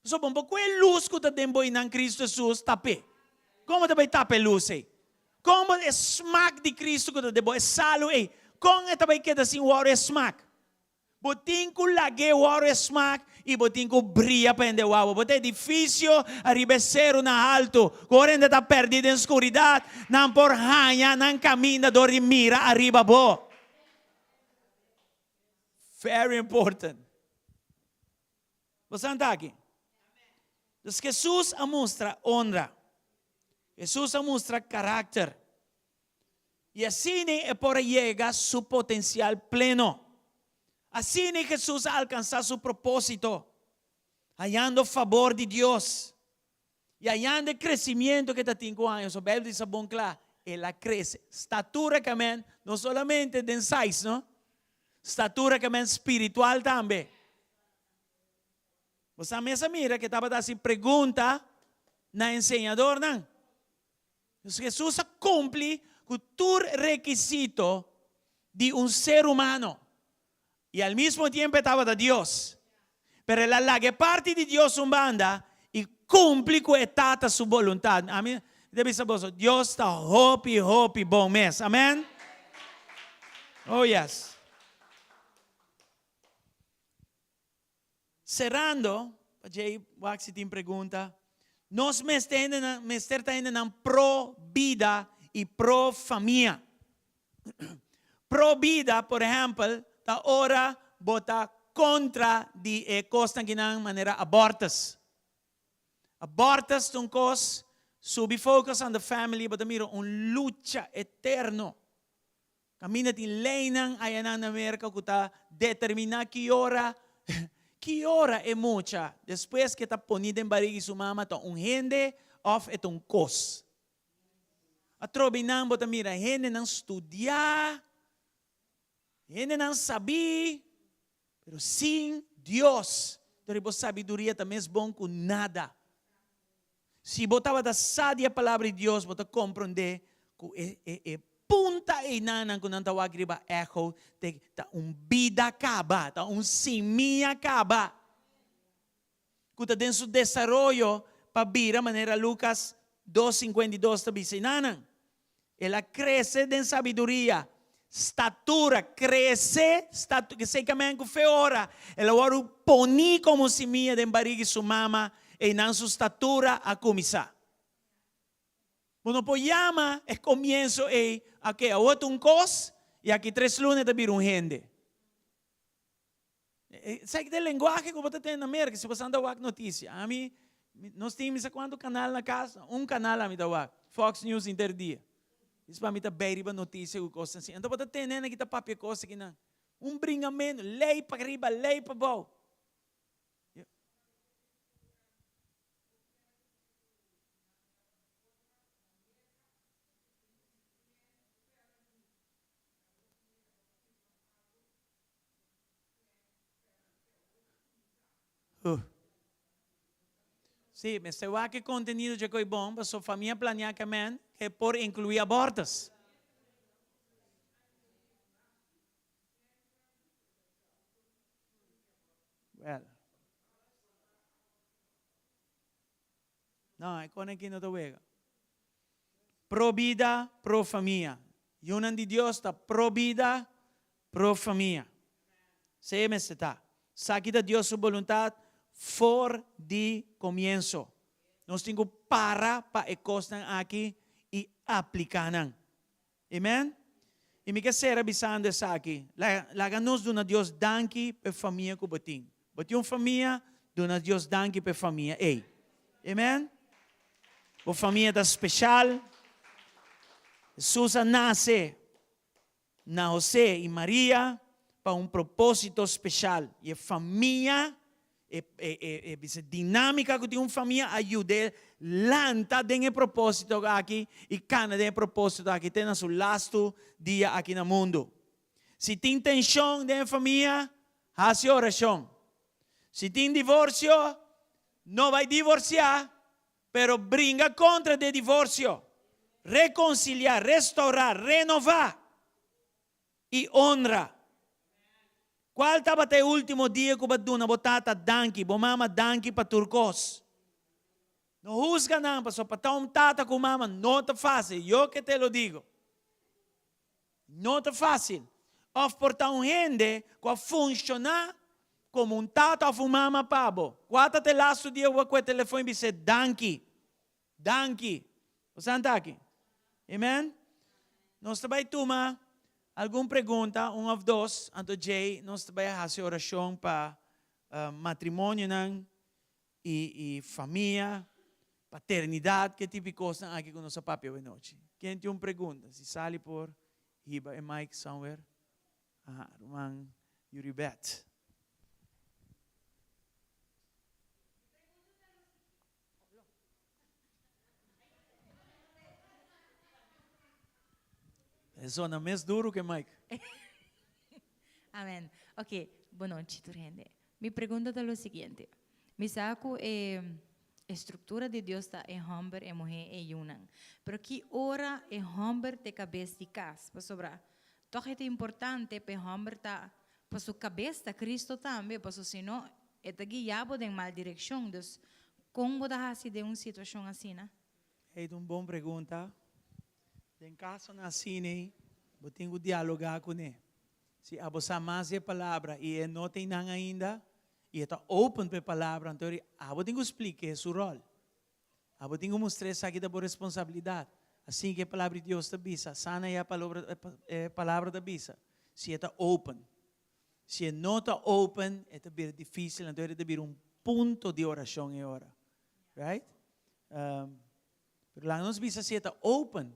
Pasobra bo ku e lus ku ta den bo einan Kristu Hesus tap'é. Kon bo ta bai tapa e lus ei? Kon bo e smak di Kristu ku ta den bo, e salu ei, kon e ta bai keda sin wòrdu e smak? Bo tin ku lag'é wòrdu e smak i bo tin ku bria pa hende wou bo. Bo ta edifisio ariba e seru na haltu, ku ora hende ta pèrdí den skuridat, nan por haña nan kaminda dor di mira ariba bo. Very important. Bo sa ta aki? Dus Hesus a mustra honra. Hesus a mustra karakter. I asina e por a yega su potensial pleno. Asina Hesus a alkansá su propósito, hañando fabor di Dios. I ayanda e crecimiento cu ta tin cu aña, so Bijbel bisa bon cla, el a crece. Statura ke men, no solamente den size, no. Statura ke men spiritual tambe. Bo sa mes a mira ke tabata hasi pregunta na enseñadornan. Dus Hesus a cumpli cu tur rekisito di un ser humano y al mismo tiempo e tabata Dios. Pero el a laga e parti di Dios un banda y cumpli cu e Tata su boluntad. Ami ta bisa boso, Dios ta hopi, hopi bon mes. Amen? Oh yes. Serando, pa djei wak si tin pregunta, nos mester hendenan mester ta hendenan pro bida i pro famia. Pro bida, por ehèmpel, ta ora bo ta kontra di e kosnan kinan manera abortus. Abortus ta un kos, subi Focus on the Family bo ta mira un lucha eterno. Kaminda tin leinan ayanan na Merka ku ta determiná ki ora ki ora e mucha despues ku e ta poní den barigi su mama ta un hende òf e ta un kos. Atrobe nan bo ta mira hendenan studiá, hendenan sabí, pero sin Dios, tori bo sabiduria ta mes bon ku nada. Si bo tabata sa di e Palabra di Dios, bo ta komprondé ku e e e punta einanan ku nan ta wak riba echo te ta un bida kaba, ta un simia kaba ku ta den su desaroyo pa bira manera Lukas dos 52 ta bisa einanan. El a krese den sabiduria, statura, krese, statu, esei kamen ku fe ora el a wòrdu poní komo simia den barigi su mama, einan su statura a kuminsá. Bo no por yama e komienso ei, oke, awor ta un kos i aki tres luna e ta bira un hende. Esaki ta e lenguahe ku bo ta tene na Merka si bo sa ta wak notisia. Ami, nos tin misa kuantu kanal na kas, un kanal ami ta wak, Fox News inter dia. Dis pa mi ta bei riba notisia ku kosnan asina. Anto bo ta tene hende ki ta papia kos akinan. Un bringamentu, lei pa riba, lei pa bou. Huh. Sí, mester wak e contenido dje koe bon, paso famia planea ke men ke por inclui abortus. Well. No, e kone aki no ta wega. Pro bida, pro famia. Yunan di Dios ta pro bida, pro famia. Esei e mester ta. Esaki ta Dios su boluntat for di komienso. Nos tin ku para pa e kosnan aki i apliká nan. Amen? I mi ke sera bisando esaki, laga nos duna Dios danki pa e famia ku bo tin. Bo tin un famia, duna Dios danki pa e famia ei. Amen? Bo famia ta speshal. Hesus a nase na José i Maria pa un propósito speshal. I e famia E e bisa dinámika ku tin un famia a yud'é lanta den e propósito aki i kana den e propósito aki te na su lastu dia aki na mundu. Si tin tenshon den e famia, hasi orashon. Si tin divorsio, no bai divorsiá, pero bringa kontra di e divorsio. Rekonsiliá, restourá, renová. i honra. Cual tabata e ultimo dia cu bo a duna bo tata danki, bo mama danki pa tur cos? No huzga nan, pasobra pa ta un tata cu mama no ta facil, yo que te lo digo. No ta facil. Of por ta un hende cu a funciona como un tata of un mama pa bo. Cua ta te lastu dia cu bo a cu e telefon y bis'e danki? Danki. Bo san ta aki? Amen? Nos ta bai tuma algun pregunta, un of dos, anto djei nos ta bai hasi orashon pa matrimonionan i i famia, paternidat, ke tipo di kosnan aki ku nos a papia awenochi. Ken tin un pregunta? Si Sally por hiba e mic somewhere. Aha, ruman Yuribeth. E zona mes duro ku e mic. Amen. Ok, bon nochi tur hende. Mi pregunta ta lo siguiente. Mi sa ku e e struktura di Dios ta e hòmber, e muhé, e yunan. Pero ki ora e hòmber ta e kabes di kas? Pasobra tòg e ta importante pa e hòmber ta pa su kabes ta Cristo tambe, paso si no e ta guia bo den mal direkshon. Dus kon bo ta hasi den un situashon asina? Ei ta un bon pregunta. Den kasonan asina bo tin ku dialogá kuné. Si abo sa mas di e palabra i e no tin nan ainda i e ta open pa e palabra, anto abo tin ku splik'é su ròl. Abo tin ku mustr'é esaki ta bo responsabilidat. Asin ku e palabra di Dios ta bisa, sana ya e palabra ta bisa, si e ta open. Si e no ta open, e ta bira difísil, anto e ta bira un punto di orashon e ora. Right? Pero laga nos bisa si e ta open,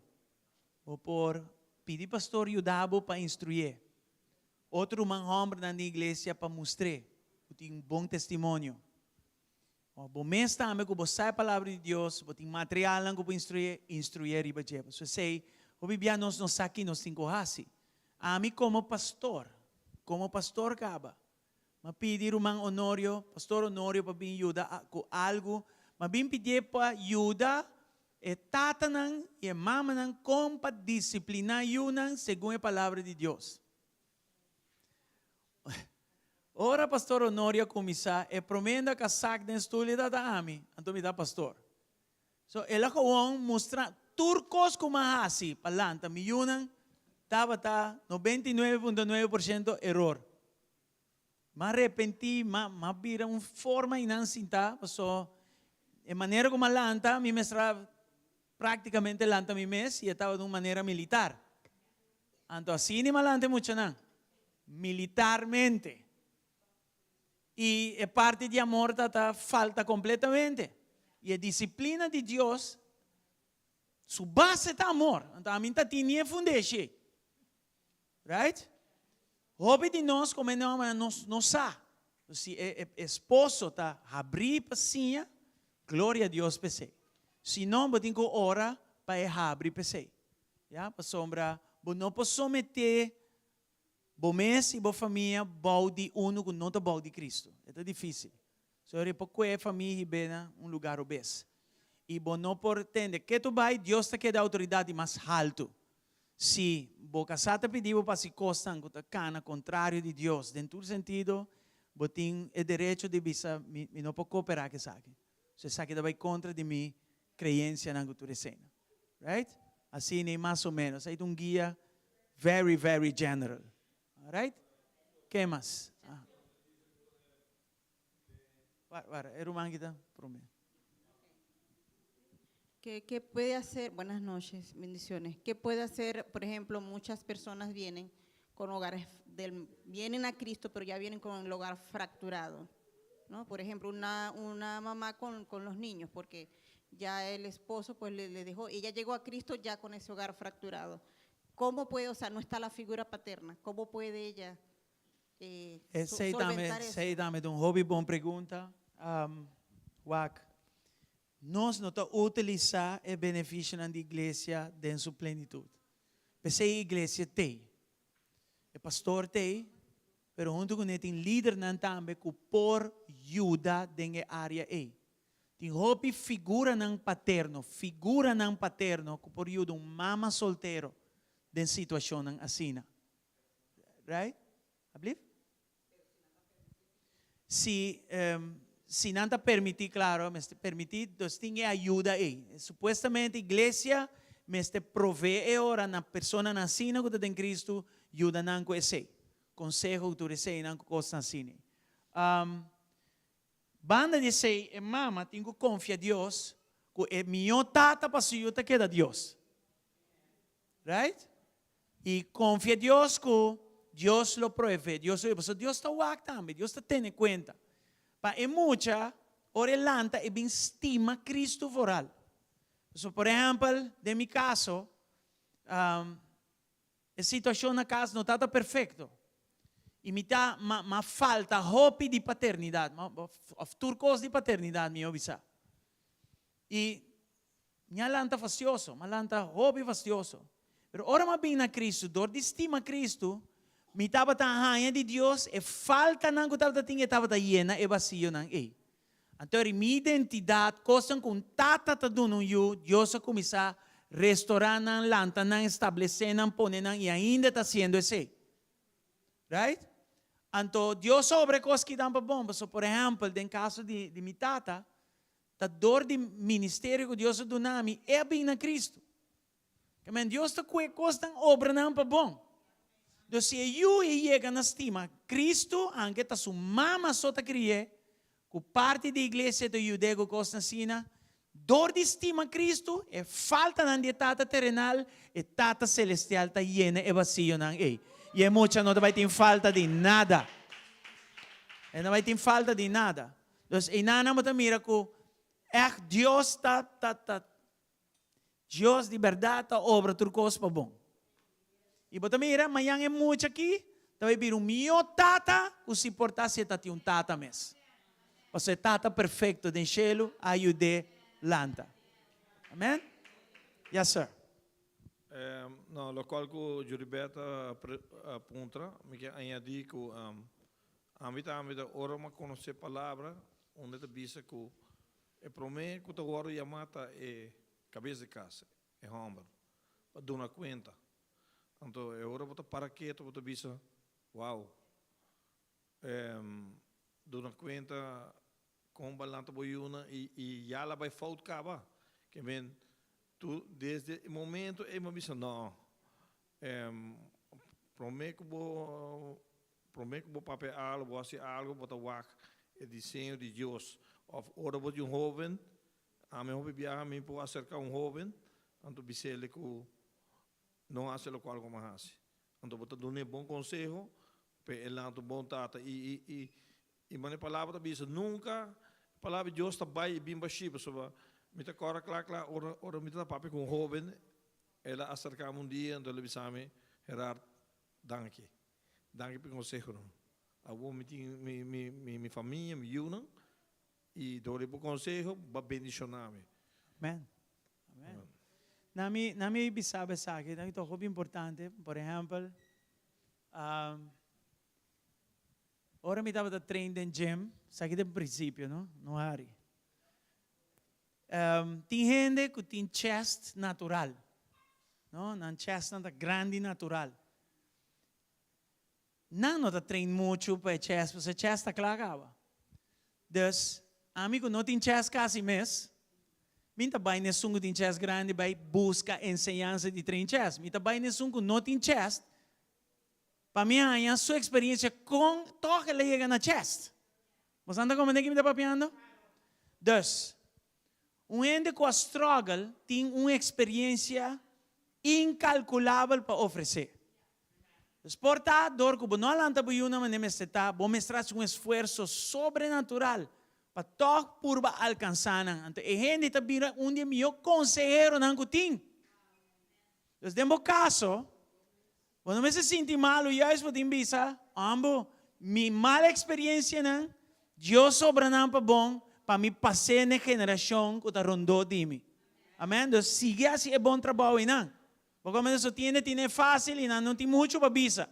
bo por pidi pastor yuda bo pa instruyé. Otro ruman hòmbernan den iglesia pa mustr'é ku tin un bon testimonio. Òf bo mes tambe ku bo sa e Palabra di Dios, bo tin materialnan ku por instruyé, instruyé riba dje. Pasobra esei, hopi bia nos no sa ki nos tin ku hasi. Ami komo pastor, komo pastor kaba, M'a pidi ruman Honorio, pastor Honorio pa bin yuda ku algu. M'a bin pidié pa yuda e tatanan i e mamanan kon pa disipliná yunan segun e Palabra di Dios. Ora pastor Honorio a kuminsá, e promé hende a kasak den stul e tata ami, anto mi ta pastor. So el a gewoon mustra tur kos ku m'a hasi pa lanta mi yunan tabata 99.9% eror. M'a repentí, m'a m'a bira un forma i nan sintá, paso e manera ku m'a lanta, mi mester a práktikamente lanta mi mes i e tabata un manera militar. Anto asina m'a lanta e muchanan, militarmente. I e parti di amor ta ta falta kompletamente. I e disiplina di Dios, su base ta amor. Anto ami ta tin ni e fundeshi ei. Right? Hopi di nos como hende hombernan nos no sa. Si e esposo ta habrí pa siña, gloria a Dios p'esei. Si no, bo tin cu ora pa e habri p'esei. Ya, pasobra bo no por someté bo mes i bo famia bou di unu cu no ta bou di Cristo. E ta difícil. So e por cue e famia hib'é na un lugar robes. I bo no por tende. Ke tu bai, Dios ta keda autoridad di mas haltu. Si bo kasá ta pidi bo pa hasi kosnan ku ta kana kontrario di Dios den tur sentido, bo tin e derecho di bisa, Mi, mi no por kooperá ku esaki. So esaki ta bai kontra di mi kreensianan ku tur eseinan. Right? Asina mas o ménos. Ei ta un guia very, very general. Alright? Ke mas? Wara, wara, e ruman aki ta promé. ¿Qué, qué puede hacer? Buenas noches, bendiciones. ¿Qué puede hacer? Por ejemplo, muchas personas vienen con hogares, del, vienen a Cristo, pero ya vienen con el hogar fracturado. ¿No? Por ejemplo, una, una mamá con, con los niños, porque ya el esposo pues le, le dejó, ella llegó a Cristo ya con ese hogar fracturado. ¿Cómo puede, o sea, no está la figura paterna, cómo puede ella eh, Esei tambe, solventar eso? Esei tambe ta un hopi bon pregunta. Um, wak, nos no ta utilisá e benefisionan di iglesia den su plenitut. P'esei iglesia t'ei. E pastor t'ei, pero huntu kuné tin lidernan tambe ku por yuda den e área ei. Tin hopi figuranan paterno, figuranan paterno ku por yuda un mama soltero den situashonnan asina. Right? Ablief? Si, si nan ta permití, claro, mester permití, dus tin e ayuda ei. Supuestamente iglesia mester proveé e ora na personanan asina ku ta den Cristo, yuda nan ku esei. Konseho ku tur eseinan ku kosnan asina. Banda di esei, e mama tin ku konfia Dios ku e mihó tata pa su yu ta keda Dios. Right? I konfia Dios ku Dios lo proveé, Dios lo yuda. Pasobra Dios ta wak tambe, Dios ta tene kuenta. Pa e mucha, ora e lanta, e bin stima Kristu foral. Pasobra, por ehèmpel, den mi kaso, e situashon na kas no tabata perfekto. I mi ta, m'a falta hopi di paternidat, òf tur kos di paternidat, mihó bisa. I mi a lanta fastioso, mi a lanta hopi fastioso. Pero ora mi a bin na Cristo, dor di stima Cristo, mi tabata haña di Dios e faltanan ku tabata tin, e tabata yena e basionan ei. Anto eri mi identidat, kosnan ku un tata ta duna un yu, Dios a kuminsá restorá nan, lanta nan, establesé nan, pone nan, i ainda ta hasiendo esei. Right? Anto Dios a obra e kos kidan pa bon, pasobra por ehèmpel den kaso di di mi tata, ta dor di ministerio ku Dios a duna mi, e a bin na Cristo. Amen. Dios ta kue kosnan obra nan pa bon. Dus si e yu e yega na stima Cristo, anke ta su mama so ta kri'é, ku parti di iglesia ta yud'é ku kosnan asina, dor di stima Cristo, e faltanan di e Tata terenal, e Tata selestial ta yena e basionan ei. I e mucha no ta bai tin falta di nada. E no bai tin falta di nada. Dus einan bo ta mira ku ègt Dios ta ta ta Dios di bèrdat ta obra tur kos pa bon. I bo ta mira, mañan e mucha aki ta bai bira un mihó tata ku si por ta si e ta tin un tata mes. Pasobra e tata perfekto den shelu a yud'é lanta. Amen? Yes, sir. No, lokual ku Juribeth a puntra, mi ke añadí ku ami tambe ta ora mi a konosé palabra unda ta bisa ku E promé ku ta wòrdu yamá ta e kabes di kas, e hòmber, pa duna kuenta. Anto e ora bo ta para ketu bo ta bisa, Wou, duna kuenta kon bo lanta bo yunan i ya la bai fout kaba. Ke men tu desde e momento ei bo a bisa, No, promé ku bo Promé ku bo papia algu, bo hasi algu, bo ta wak e diseño di Dios. Òf ora bo di un hóben, ami hopi biaha mi por aserká un hóben, anto bis'el ku no hasi lokual ku mi a hasi. Anto bo ta dun'é bon konseho pa e lanta un bon tata. I i i i manera e palabra ta bisa, nunka e palabra di Dios ta bai i bin bashí, pasobra mi ta kòrda kla kla ora ora mi ta papia ku un hóben, el a aserká mi un dia, anto el a bisa mi, Gerard, danki. Danki pa e konsehonan. Awor mi tin mi mi mi mi famia, mi yunan, i dor di bo konseho bo a bendishoná mi. Amen. Amen. Na mi na mi bisa bo esaki, ta hopi importante. Por ehèmpel, ora mi tabata train den gym, esaki ta e prinsipio no, no hari. Tin hende ku tin chest natural, no, nan chestnan ta grandi natural. Nan no ta train muchu pa e chest, pasobra e chest ta kla kaba. Dus, ami ku no tin chest kasi mes, mi ta bai na esun ku tin chest grandi bai buska enseñansa di train chest. Mi ta bai na esun ku no tin chest pa mi haña su eksperiencia kon tòg el a yega na chest. Boso ta komprende ki mi ta papiando? Dus, un hende ku a struggle tin un eksperiencia inkalkulabel pa ofresé. Dus por ta dor ku bo no a lanta bo yunan manera mester ta, bo mester hasi un esfuerso sobrenatural pa tòg purba alkansá nan. Anto e hende ta bira un di e mihó konseheronan ku tin. Dus den bo kaso, Bo no mester sinti malu, juist bo tin bisa, Ambo, mi mal experiencianan, Dios sobra nan pa bon, pa mi pas'é n'e generacion cu ta rondó di mi. Amen. Dus sigui haci e bon trabou einan. Bo come so tiende tine facil y nan no tin mucho pa bisa.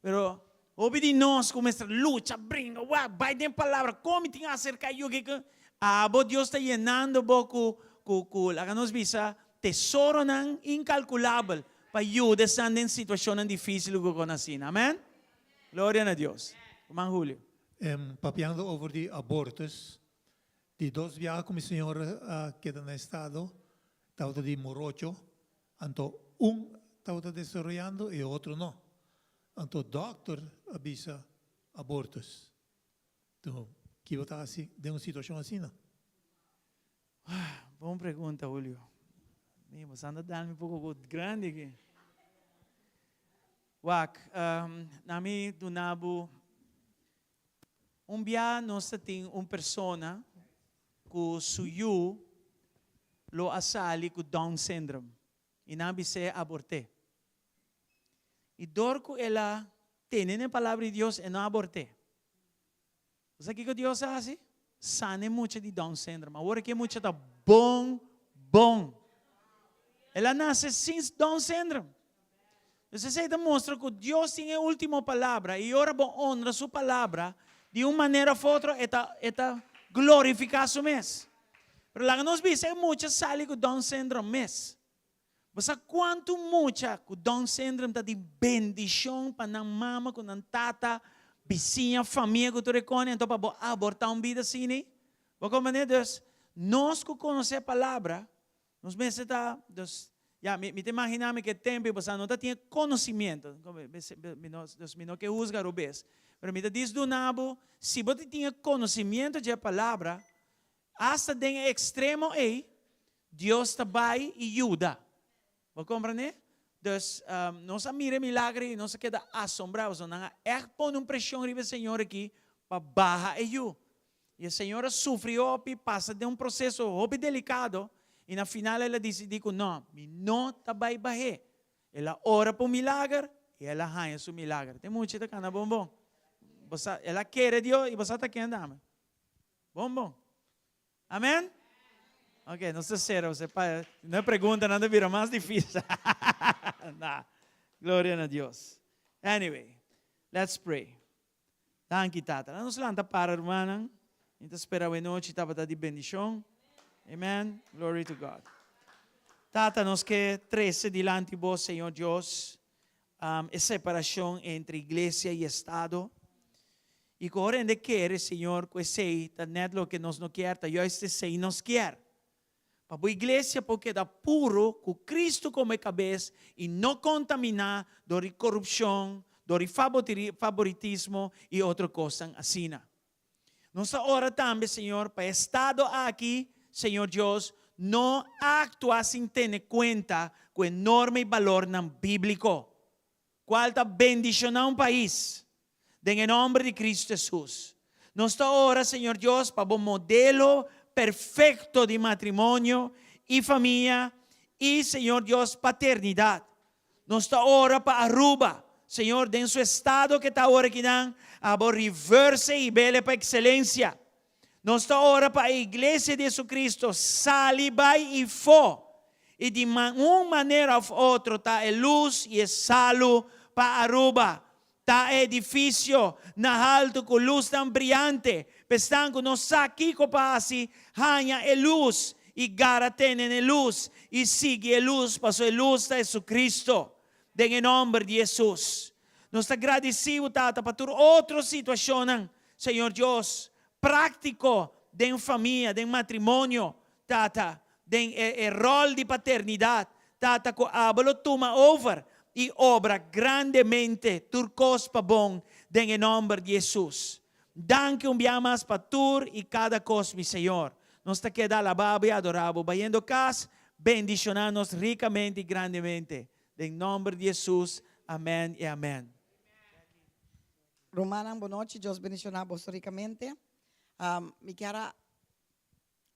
Pero hopi di nos cu mester lucha, bringa, wak, bay den palabra, con mi tin acerca yu ki cu abo Dios ta yenando bo cu, cu, cu, laga nos bisa, tesoronan incalculabel pa yuda esnan den situacionnan dificil cu con asina. Amen? Gloria na Dios. Ruman Julio. Papiando over di abortus, di dos biaha cu mi señora a keda na estado tabata di morocho, anto un tabata desaroyando y e otro no. Anto dokter a bisa abortus. Anto, kibo ta haci den un situacion asina? Bon pregunta, Julio. Mi, bo anda dal mi poco go grandi aki. Wak, na mi duna bo un bia nos ta tin un persona ku su yu lo a sali ku Down syndrome i nan a bis'é abort'é. I dor ku el a tene na e palabra di Dios e no a abort'é. Bo sa kiko Dios a hasi? Sana e mucha di Down syndrome. Awor aki e mucha ta bon, bon. El a nase sin Down syndrome. Dus esei ta mustra ku Dios tin e último palabra i ora bo honra su palabra, di un manera òf otro e ta e ta glorifiká su mes. Pero laga nos bisa e mucha sali ku Down syndrome mes. Bo sa kuantu mucha ku Down syndrome ta di bendishon pa nan mama ku nan tata, bisiña, famia ku tur e kone, anto pa bo abortá un bida asina? Bo komprendé? Dus, nos ku konosé e palabra, Nos mester ta, dus, ya, mi, mi ta imaginá mi ku e tempu ei boso no ta tin e konosimiento, mi no, dus mi no ke husga robes, pero mi ta dis duna bo, si bo ta tin e konosimiento dje palabra, asta den e ekstremo ei, Dios ta bai i yuda. Bo komprendé? Dus, nos a mira e milagro ei i nos a keda asombrá, pasobra nan a ègt pone un preshon riba e señor aki pa baha e yu. I e señor a sufri hopi, pasa den un proseso hopi delikado, i na final el a disidí ku no, mi no ta bai bah'é. El a ora pa un milager, i el a haña su milager. Tin mucha ta kana bon bon. Bo sa, el a kere Dios, i bo sa ta ken dame. Bon bon. Amen? Ok, nos ta sera, bo pa, no e preguntanan ta bira mas difícil. Nah, gloria na Dios. Anyway, let's pray. Danki Tata. Laat nos lanta para rumannan. Mi ta spera awe nochi tabata di bendishon. Amen. Glory to God. Tata, nos ke trese dilanti bo, Señor Dios, um, e separashon entre iglesia i estado. I ku ora hende kere, Señor, ku esei ta net loke nos no kier, ta juist esei nos kier. Pa bo iglesia por keda puro ku Cristo komo e kabes i no kontaminá dor di korupshon, dor di faboritismo i otro kosnan asina. Nos ta ora tambe, Señor, pa e estado aki, Señor Dios, no aktua sin tene kuenta ku e norma i balornan bíbliko, kual ta bendishoná un pais. Den e nomber di Cristo Jesus. Nos ta ora, Señor Dios, pa bo modelo perfecto di matrimonio y famia y, Señor Dios, paternidad. Nos ta ora pa Aruba, Señor, den su estado ke ta awor akinan, abo reverse y bele pa excelencia. Nos ta ora pa e Iglesia di Jesucristo sali bai ifó i di un manera of otro ta e lus i e salu pa Aruba. Ta e edifisio na haltu ku lusnan briante pa esnan ku no sa kiko pa hasi haña e lus i gara tene na e lus i sigui e lus pasobra e lus ta Jesucristo. Den e nomber di Jesus. Nos ta gradisí bo, Tata, pa tur otro situashonnan, Señor Dios, práktiko den famia, den matrimonio, Tata, den e e ròl di paternidat, Tata, ku abo lo tuma over i obra grandemente tur kos pa bon den e nòmber di Hesus. Danki un bia mas pa tur i kada kos, mi Señor. Nos ta keda alabá bo i adorá bo. Bayendo kas, bendishoná nos rikamente i grandemente. Den nomber di Hesus, amen i amen. Rumannan bo nochi, Dios bendiciona boso ricamente. Mi kier a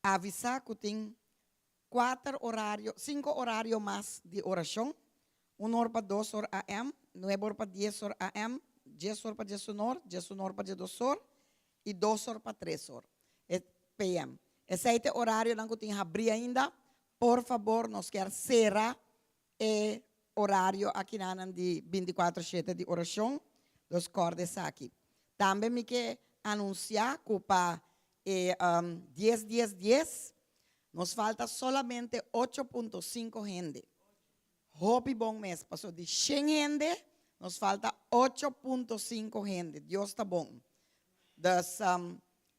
avisa cu tin cuater horario, cinco horario mas di oracion, un or pa dos or AM, nuebe or pa dies or AM, dies or pa diesun or, diesun or pa diesdos or y dos or pa tres or PM. Esey ta e horarionan cu tin habri ainda. Por fabor nos kier cera e orario akinanan di bintikuater shete di orashon, los kòrda esaki. Tambe mi ke anunsiá ku pa e dies dies dies nos falta solamente ocho punto sinku hende. Hopi bon mes, pasobra di shen hende nos falta ocho punto sinku hende. Dios ta bon. Dus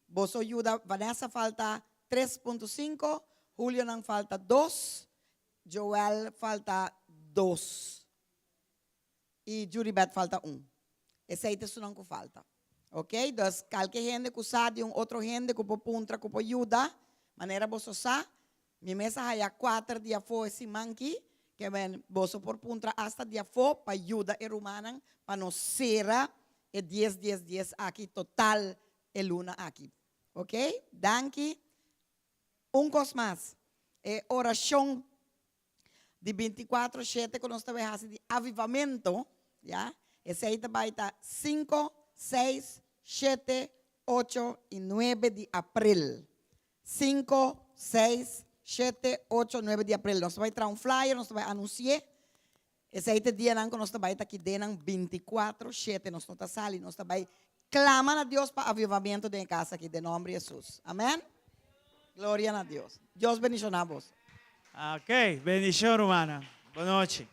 boso yuda Vanessa falta tres punto sinku, Julionan falta dos, Joel falta dos y Juribeth falta un. Esey ta esunnan cu falta. Ok, dus calke hende cu sa di un otro hende cu por puntra, cu por yuda, manera boso sa, mi mes a haya cuater di afo e siman ki, ke men boso por puntra hasta di afo pa yuda e rumannan pa nos cera e dies dies dies aki total e luna aki. Ok, danki. Un kos mas, e orashon di bintikuatro shete ku nos ta bai hasi di avivamento, ya, esei ta bai ta sinku, seis, shete, ocho i nuebe di april. Sinku, seis, shete, ocho, nuebe di april. Nos ta bai traha un flyer, nos ta bai anunsi'é. Esei ta e dianan ku nos ta bai ta aki den nan 24, 7. Nos no ta sali, nos ta bai klama na Dios pa avivamentu den e kas aki, den nòmber di Hesus. Amèn. Gloria na Dios. Dios bendishoná boso. Ok, bendishon, rumannan. Bon nochi.